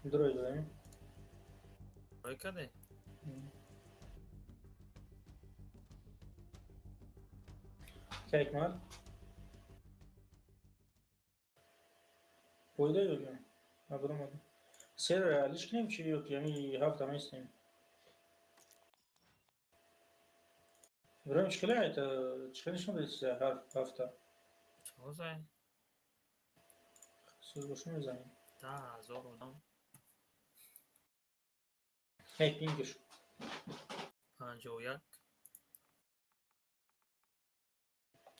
Дрой дорем. Рой каде? Kijk maar. Бойда ёгем. Набромадам. Сер алиш кунем чи ё яъни ҳафта местем. Иброҳим чӣ хеле айта чӣ хеле нишон додед чиза ҳафта? Тозай. Суз бошу мезанем. 10,000 одам. Эй, пингиш. 51.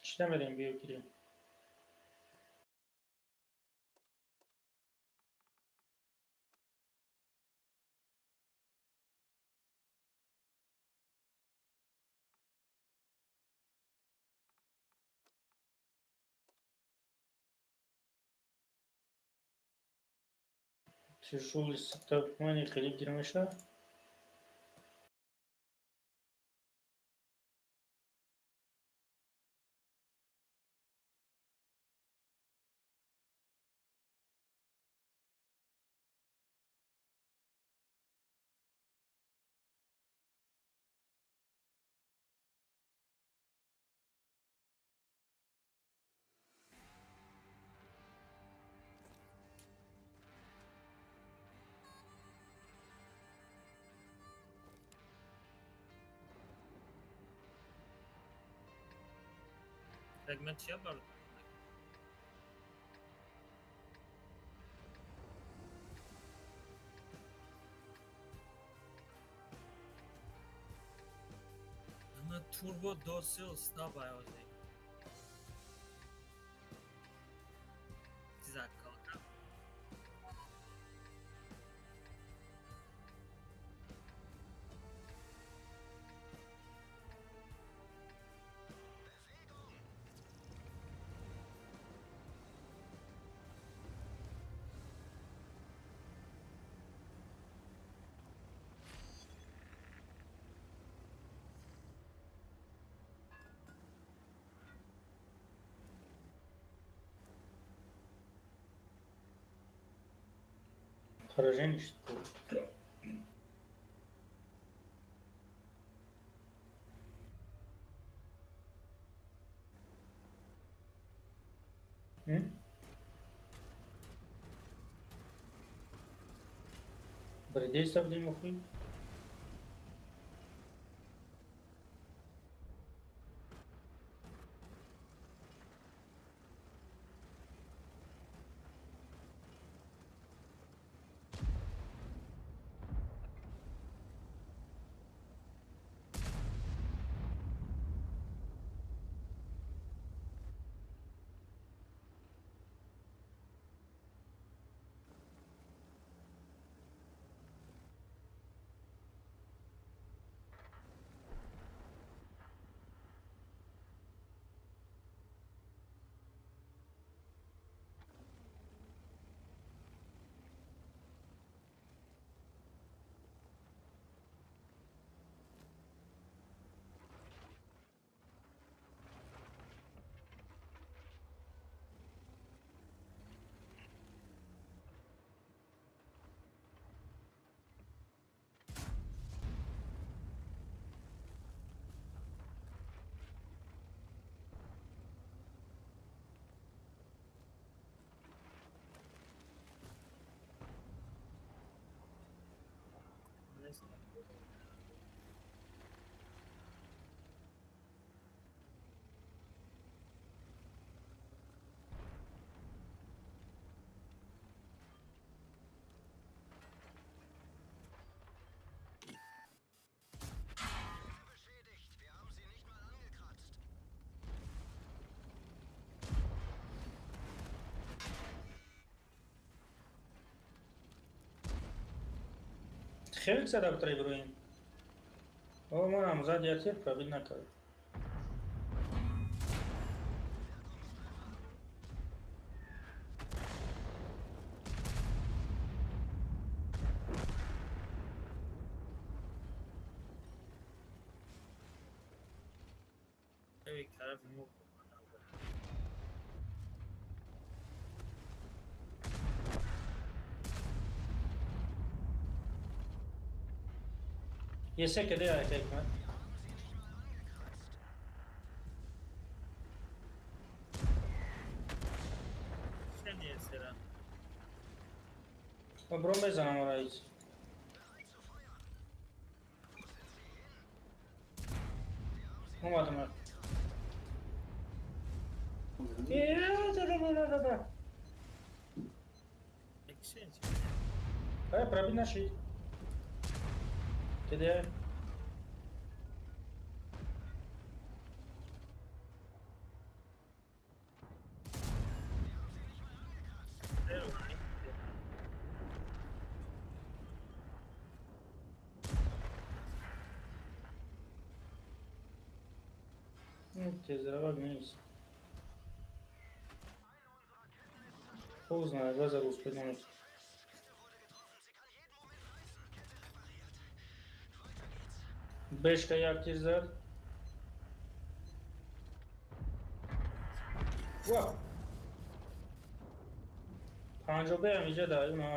Чӣ намедем биё гирем? Тяжелый сетап мани хеле гир меша. Segment чия бар? Ама турбо досил стабай ози. Закалка. Поражение, что ли? Бредей сабдем хуй. Нест. Beschädigt. Wir haben sie nicht mal angekratzt. Хеле зада буд Иброҳим. О, манам зад, як тир пробить накард. Як тарафи мо. Есе каде ака Ҳикмат? Шани сера. Ман бро мезанам ораиз. Омадам. Э, да да да да да. Екшен. Ай, пробить нашид. Каде? Тезравак нест. Хуй знает, глаза успеть намет. Бешка як тир зад. Ва! Панҷобе ҳам иҷа да, има.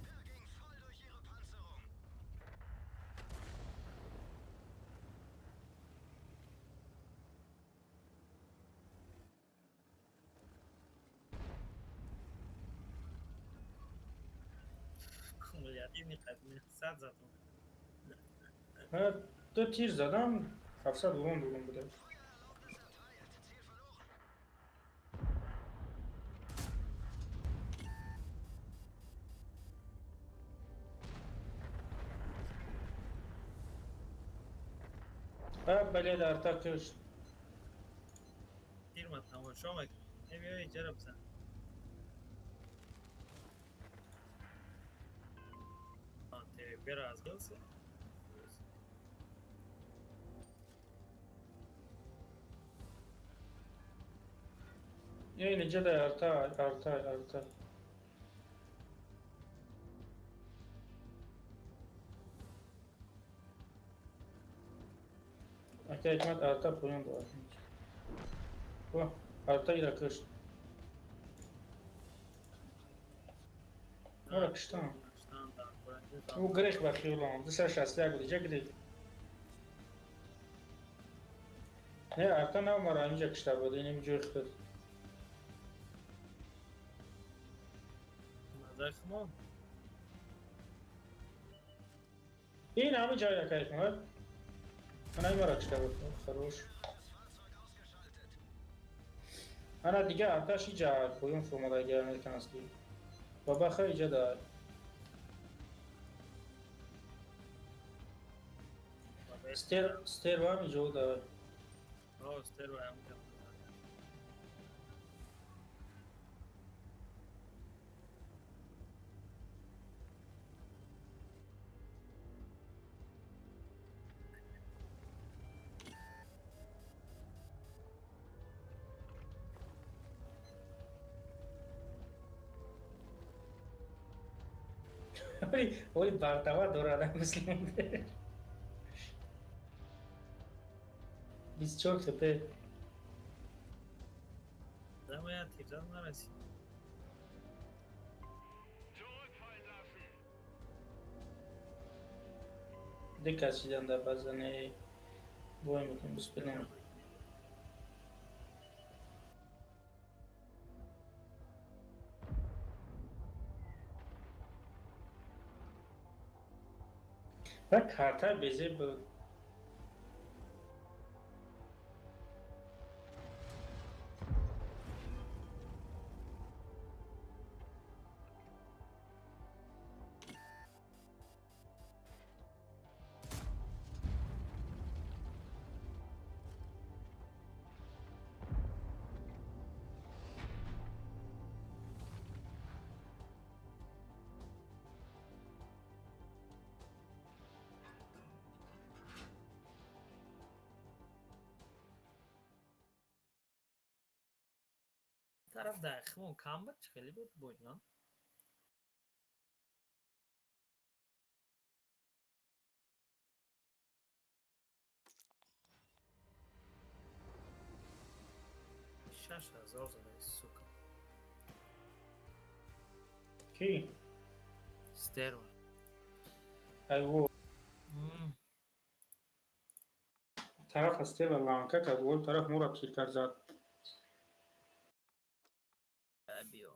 Der ging voll durch ihre Panzerung. Кумулятивный қадми 100 задум. Ду тир задам, 700 урон додам буда. Feuererlaubnis erteilt. Ziel verloren. А, бале, арта кушт. Тирма тамошо мекунем. Биё иҷара бизан. ТВП разбился. Ин иҷа да арта, арта, арта. Ака Ҳикмат, арта поён дорад. Ва, арта ира кушт. Ора куштам. Ӯ грех ба хиёлам. 261 буд, иҷа грех. Не, арта наомара, инҷа кушта буд, иним ҷои худ. Назар шумо? Ин ҳами ҷой, ака Ҳикмат. Ана имара кушта буд. Хорош. Das Fahrzeug ausgeschaltet. Ана дига арташ иҷа поён фуромадаги американский. Бабаха иҷа да. Стер, стервам иҷо да. О, стерва ҳам ҷо. Оли бартава дорада муслим. 24 хп. Дама я тир зад нарасид. Zurückfallen lassen. Ду кас шидан дар базане. Бой мекунем, успел намекунем. Ва карта безеб буд. Тараф дар химон кам буд, чӣ хеле буд бой, на? 6000 задаи, сука. Кӣ? Стерва. Айво. Тараф аз стерва ланка кард, вой тараф моро кил кард зад. Биё.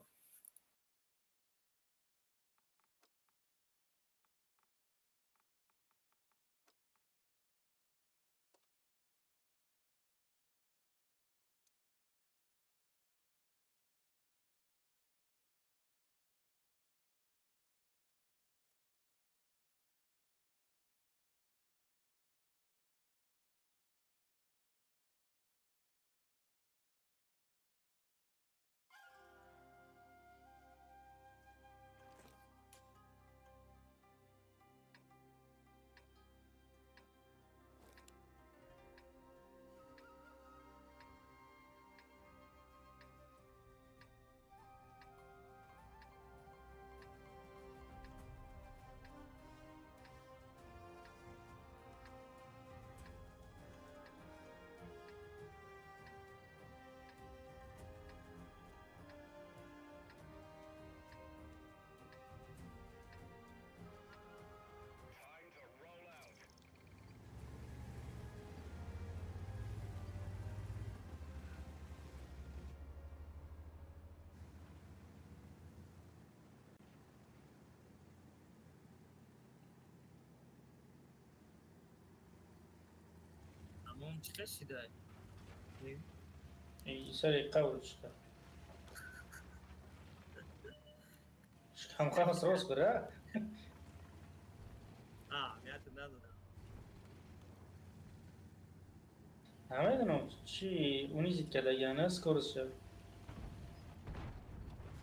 Тамом чӣ кашидай? Сари қавл чиқа. Шикамханас рост бира? Аҳамияте надодам. Намедонам чи унизит кардагиана скоростша.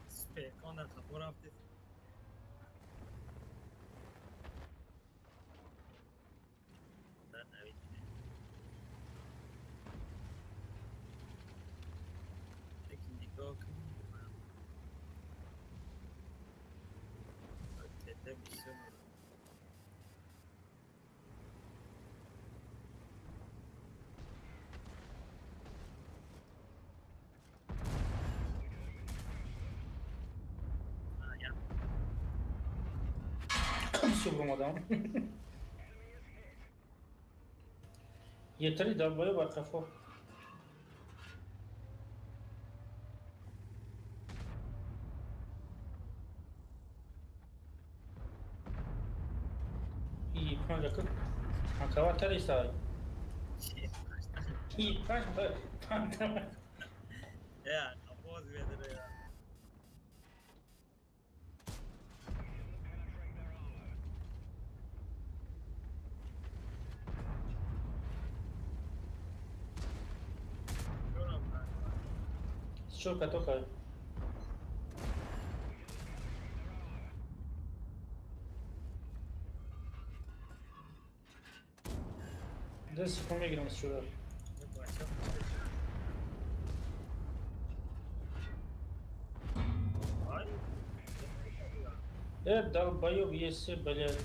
Суперкон дар қафо рафтед. Дар навид. Лекин нигоҳ кун. ТТ бисёр. Бисёр омадам. Етари долбоё бар қафо. И панҷ ака танкавар кардисай. И панҷ панҷ. Я, қафоз ведра. Чё катока? 10 секунд мегирам сюда. Долбоёб, если, блядь.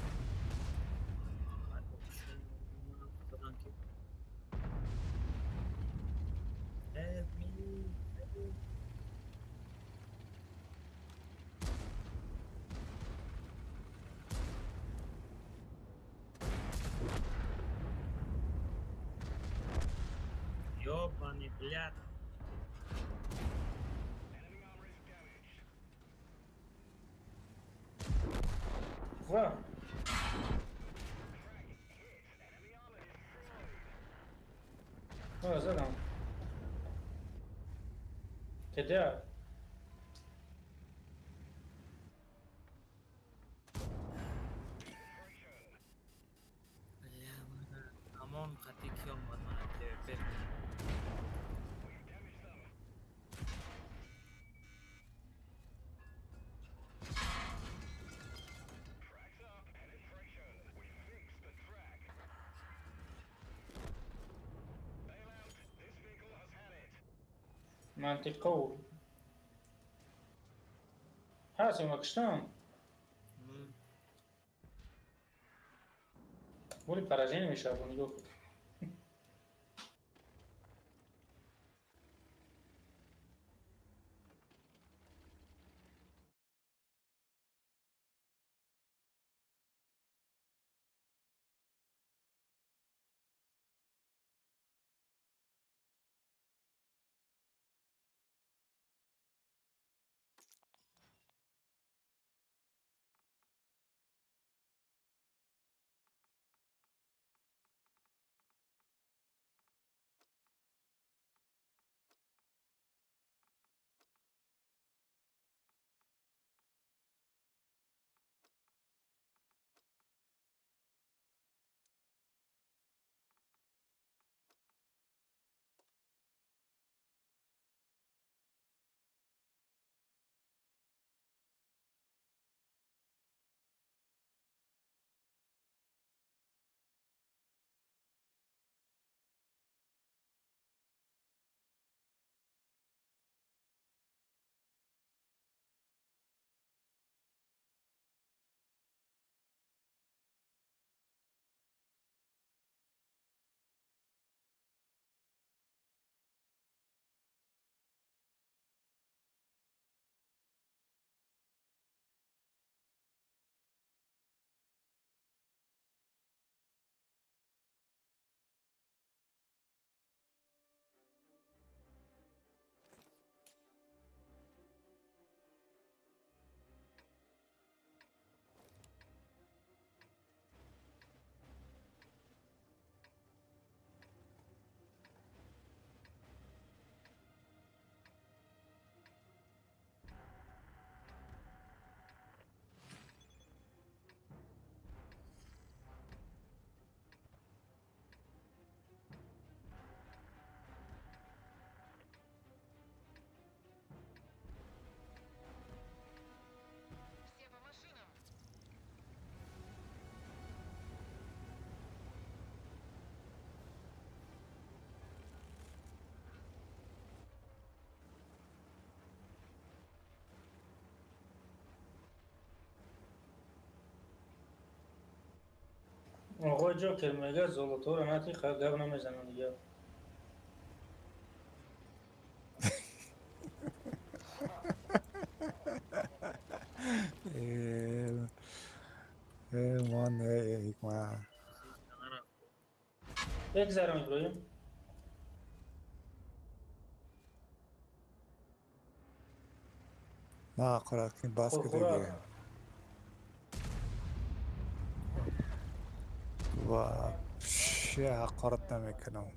Help me. Help. Ёбаный, блядь. Ва. Задам. Кеда? Амон қати ки омад мана ТВП. Мантиқов. Ҳаст ё киштам? Боли поражение мешавад, нигоҳ кун. Оғои Ҷокер мегӯяд золотора натӣ гап намезанам дигар. Ман ҳикма. Бигзарам, Иброҳим. На ҳақорат кунӣ, бас ки диге. Вообще ҳақорат намекунам.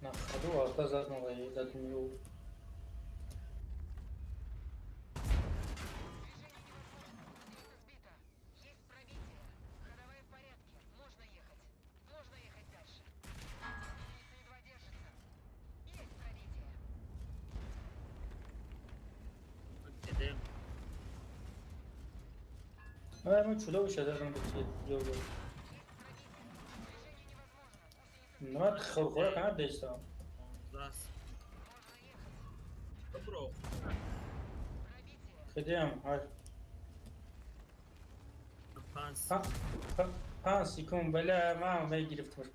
На ходу арта заднула и задмил. Ай, чудовище задам бит. Ман хурхура канад дестам. Хидем, ҳай. 5 секунд, бля, ман мегирифтмаш.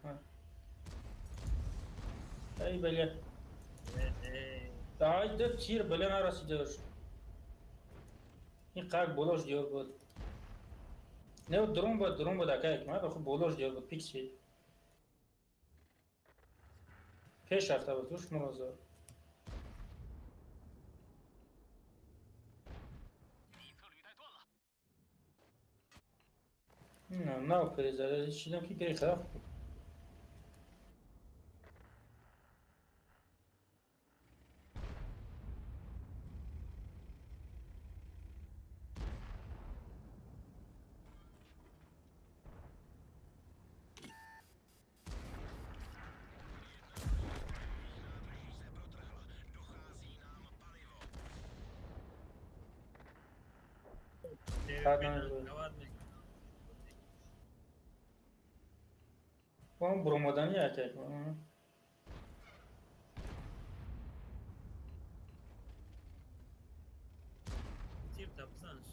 Ай, бля. Ай, да тир, бля, нарасидаш. Ин қак болош диёр буд. Не, дрон буд, ака ҳикмат, хуб болош диёр буд, пикси. Пеш рафта буд, туш муроза. На, перезарядить шидам ки грех. Он буромадани якак. Тирта бизанш.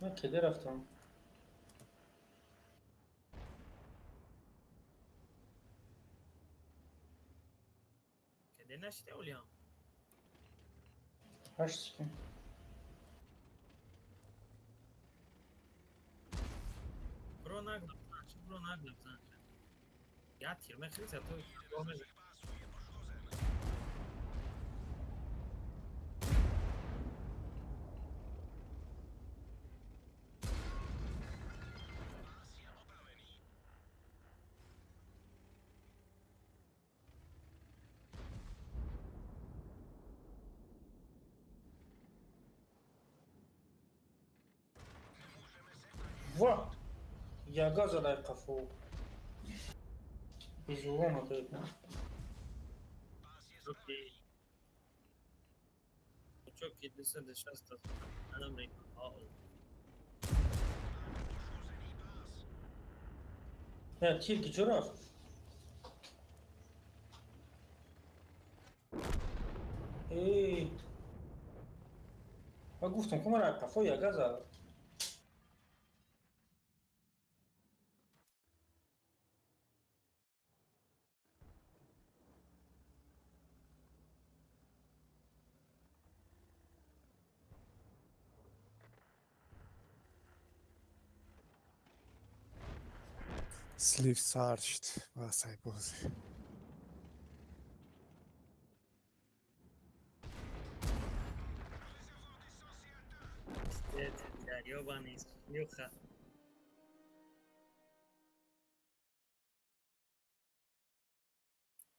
Ман кеде рафтам. Кеде нашида олиам? 8 секунд. Бро нагло бизанш, бро нагло бизанш. Я тир мехӯри, зато гоҳ мезанӣ. Ва! Яга задай қафо. Безурона дод. Окей. Чоки 260 анам. Я тир ки чо рафт? Эй. Ма гуфтам ку мара қафо яга зад. Слив сар шуд васай бозӣ. Ёбаный шлюха.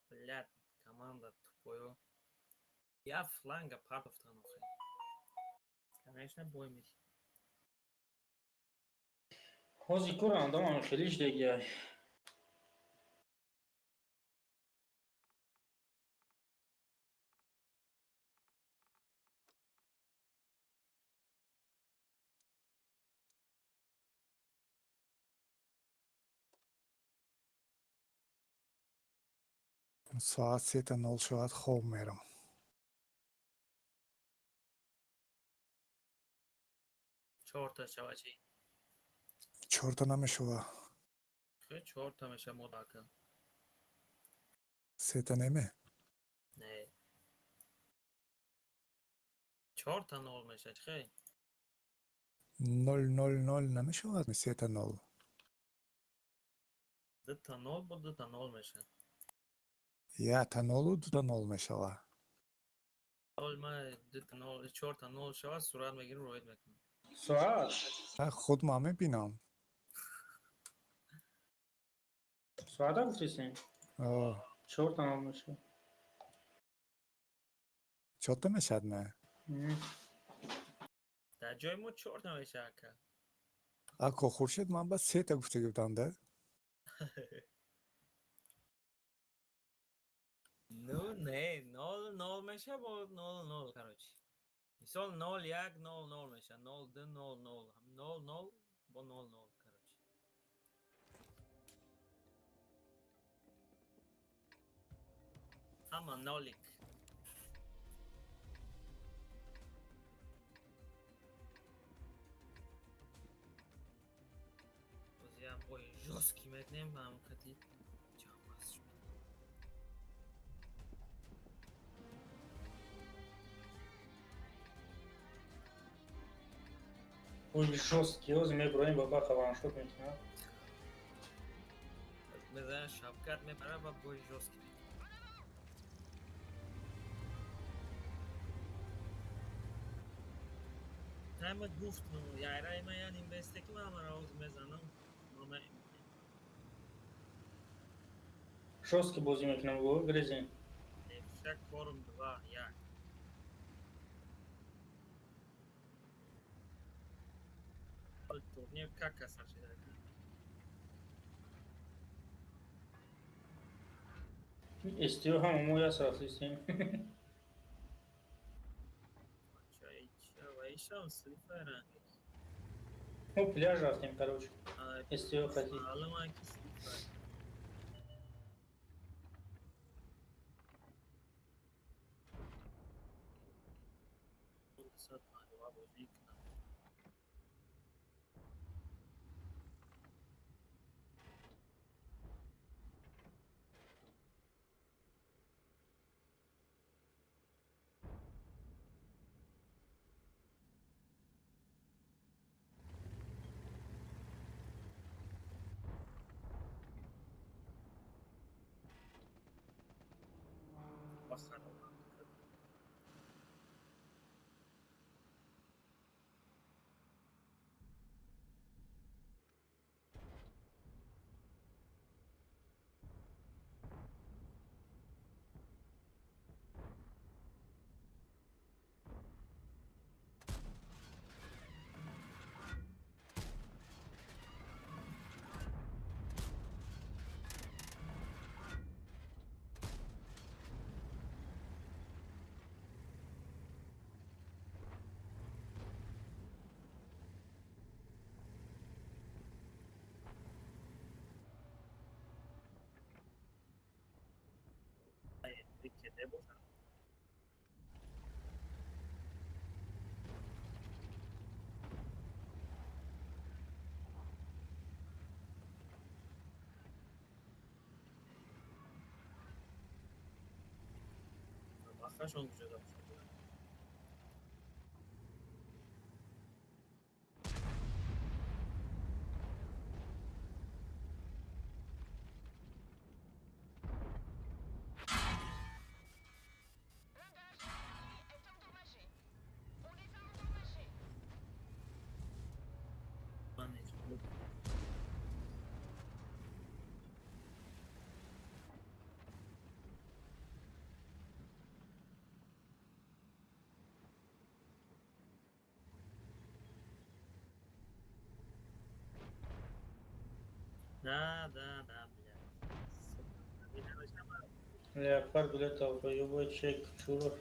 Блядь, команда тупою. Я фланга партофтан охе. Конечно, бой меши. Ҳозир кора андамам хелиш дегиай. Соат 3:00 шавад, хоб мерам. Чорта шава чӣ? Чорта намешава. Хе, чорта меша модака. Сета неме? Не. 4:0 меша, чӣ? 0-0-0 намешавад, 3:0. 2:0 бо 2:0 меша. 1:0-у 2:0 мешава. Нол ма 2:0, 4:0 шава, сурат мегирим, роид мекунам. Соат? Худ ман мебинам. Соата гуфтесем? 4:0 меша. Чорта мешад, не? Дар ҷои мо чорта меша, ака. Ако Хуршед, ман ба сета гуфтагӣ будам да? Ну, не, 0-0 меша бо 0-0, короче. Мисол 0-1 0-0 меша, 0-2 0-0, 0-0 бо 0-0, короче. Ҳама нолик. Бозиам бой жёсткий мекунем ба ҳамон кати ҷамъбаст шуд. Ой, жёсткий, ҳозир мебуроем, баба хаваншот мекунад. Мезанад, Шавкат мепара ва бой жёсткий мекунад. Хайма гуфтам, яйраи ман я нимбесте ки ман ҳамаро оз мезанам. Жёстко бозӣ мекунам го, грезин. Нефша корм 2-1. Турнир как касар шида? Истиё ҳама мо яс рафтистем. Ишам слифера. Мо пляж рафтем, короче. Истиё хати. Маълум ки слифер. Сад панҷоҳ бозӣ кунам. Бошад. Бахашон куҷода бошад? Да, да, да, блядь. Леопард, блядь, долбоёбый чек, чуров.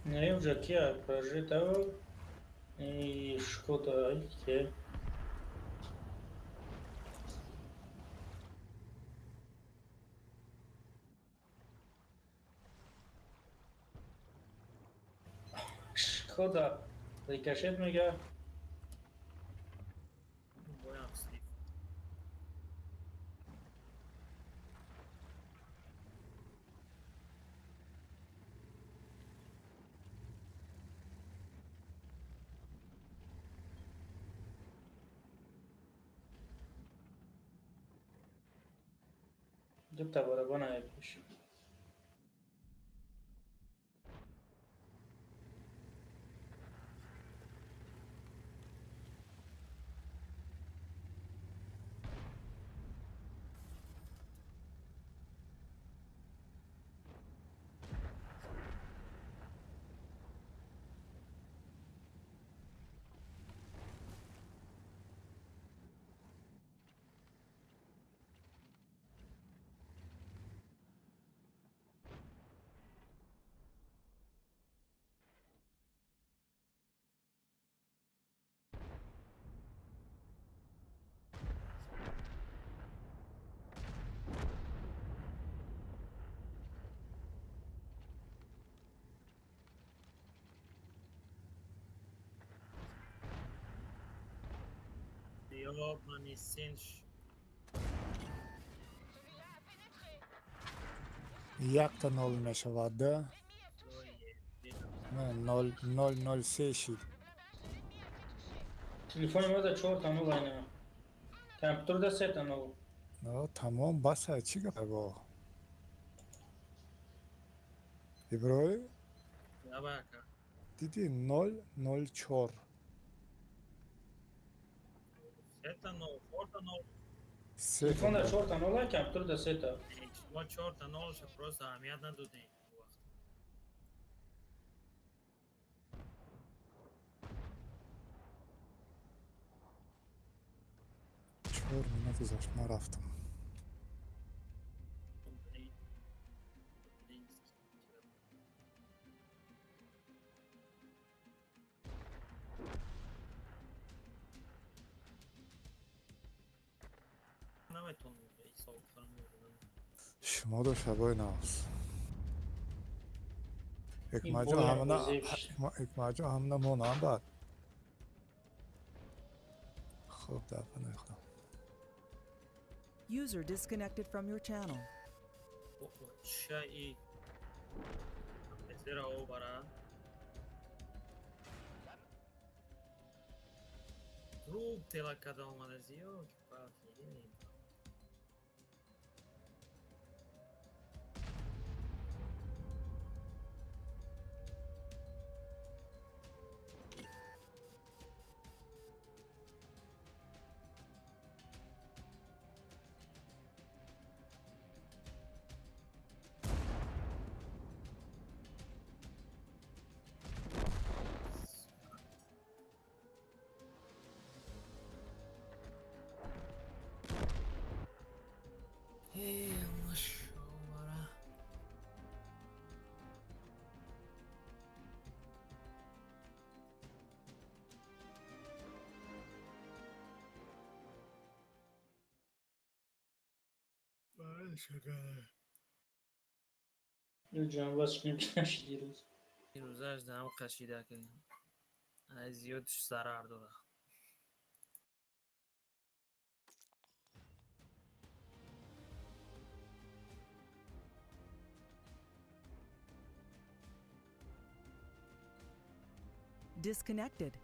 Не, уже Kia прожитал и Шкода Ке. Шкода рикошет мега. Боям слив. Дута барабана пеш. Ёбаный сенш. Якта нол мешавад, да? Не, нол нол нол се шид. Телефони ма да чорта нол айна. Компютер да сета нол. Но, тамом, баса, чӣ гап бо? Иброҳим? Давай, ака. Дидӣ нол нол чор. Сета нол, чорта нол. Се Телефон да чорта нол, ай компютер да сета. Мо чорта нолша просто аҳамият надодем вақт. 4 минут гузашт, ман рафтам. Наметонам ҳисоб кунам. Шумо до шабои навс. Ҳикматҷон бояд ҳамана бозӣ. Ҳикматҷон ҳамана монам баъд. Хуб, дар паноҳи Худо. User disconnected from your channel. Чаи зера обара. Руб тела када омада зиё. Палки. Эй, машомара. Ҷанбаз кунем ки нашид дирӯз. Рӯзаш даҳам қашида ки аз зиёдш зарар дора. Disconnected.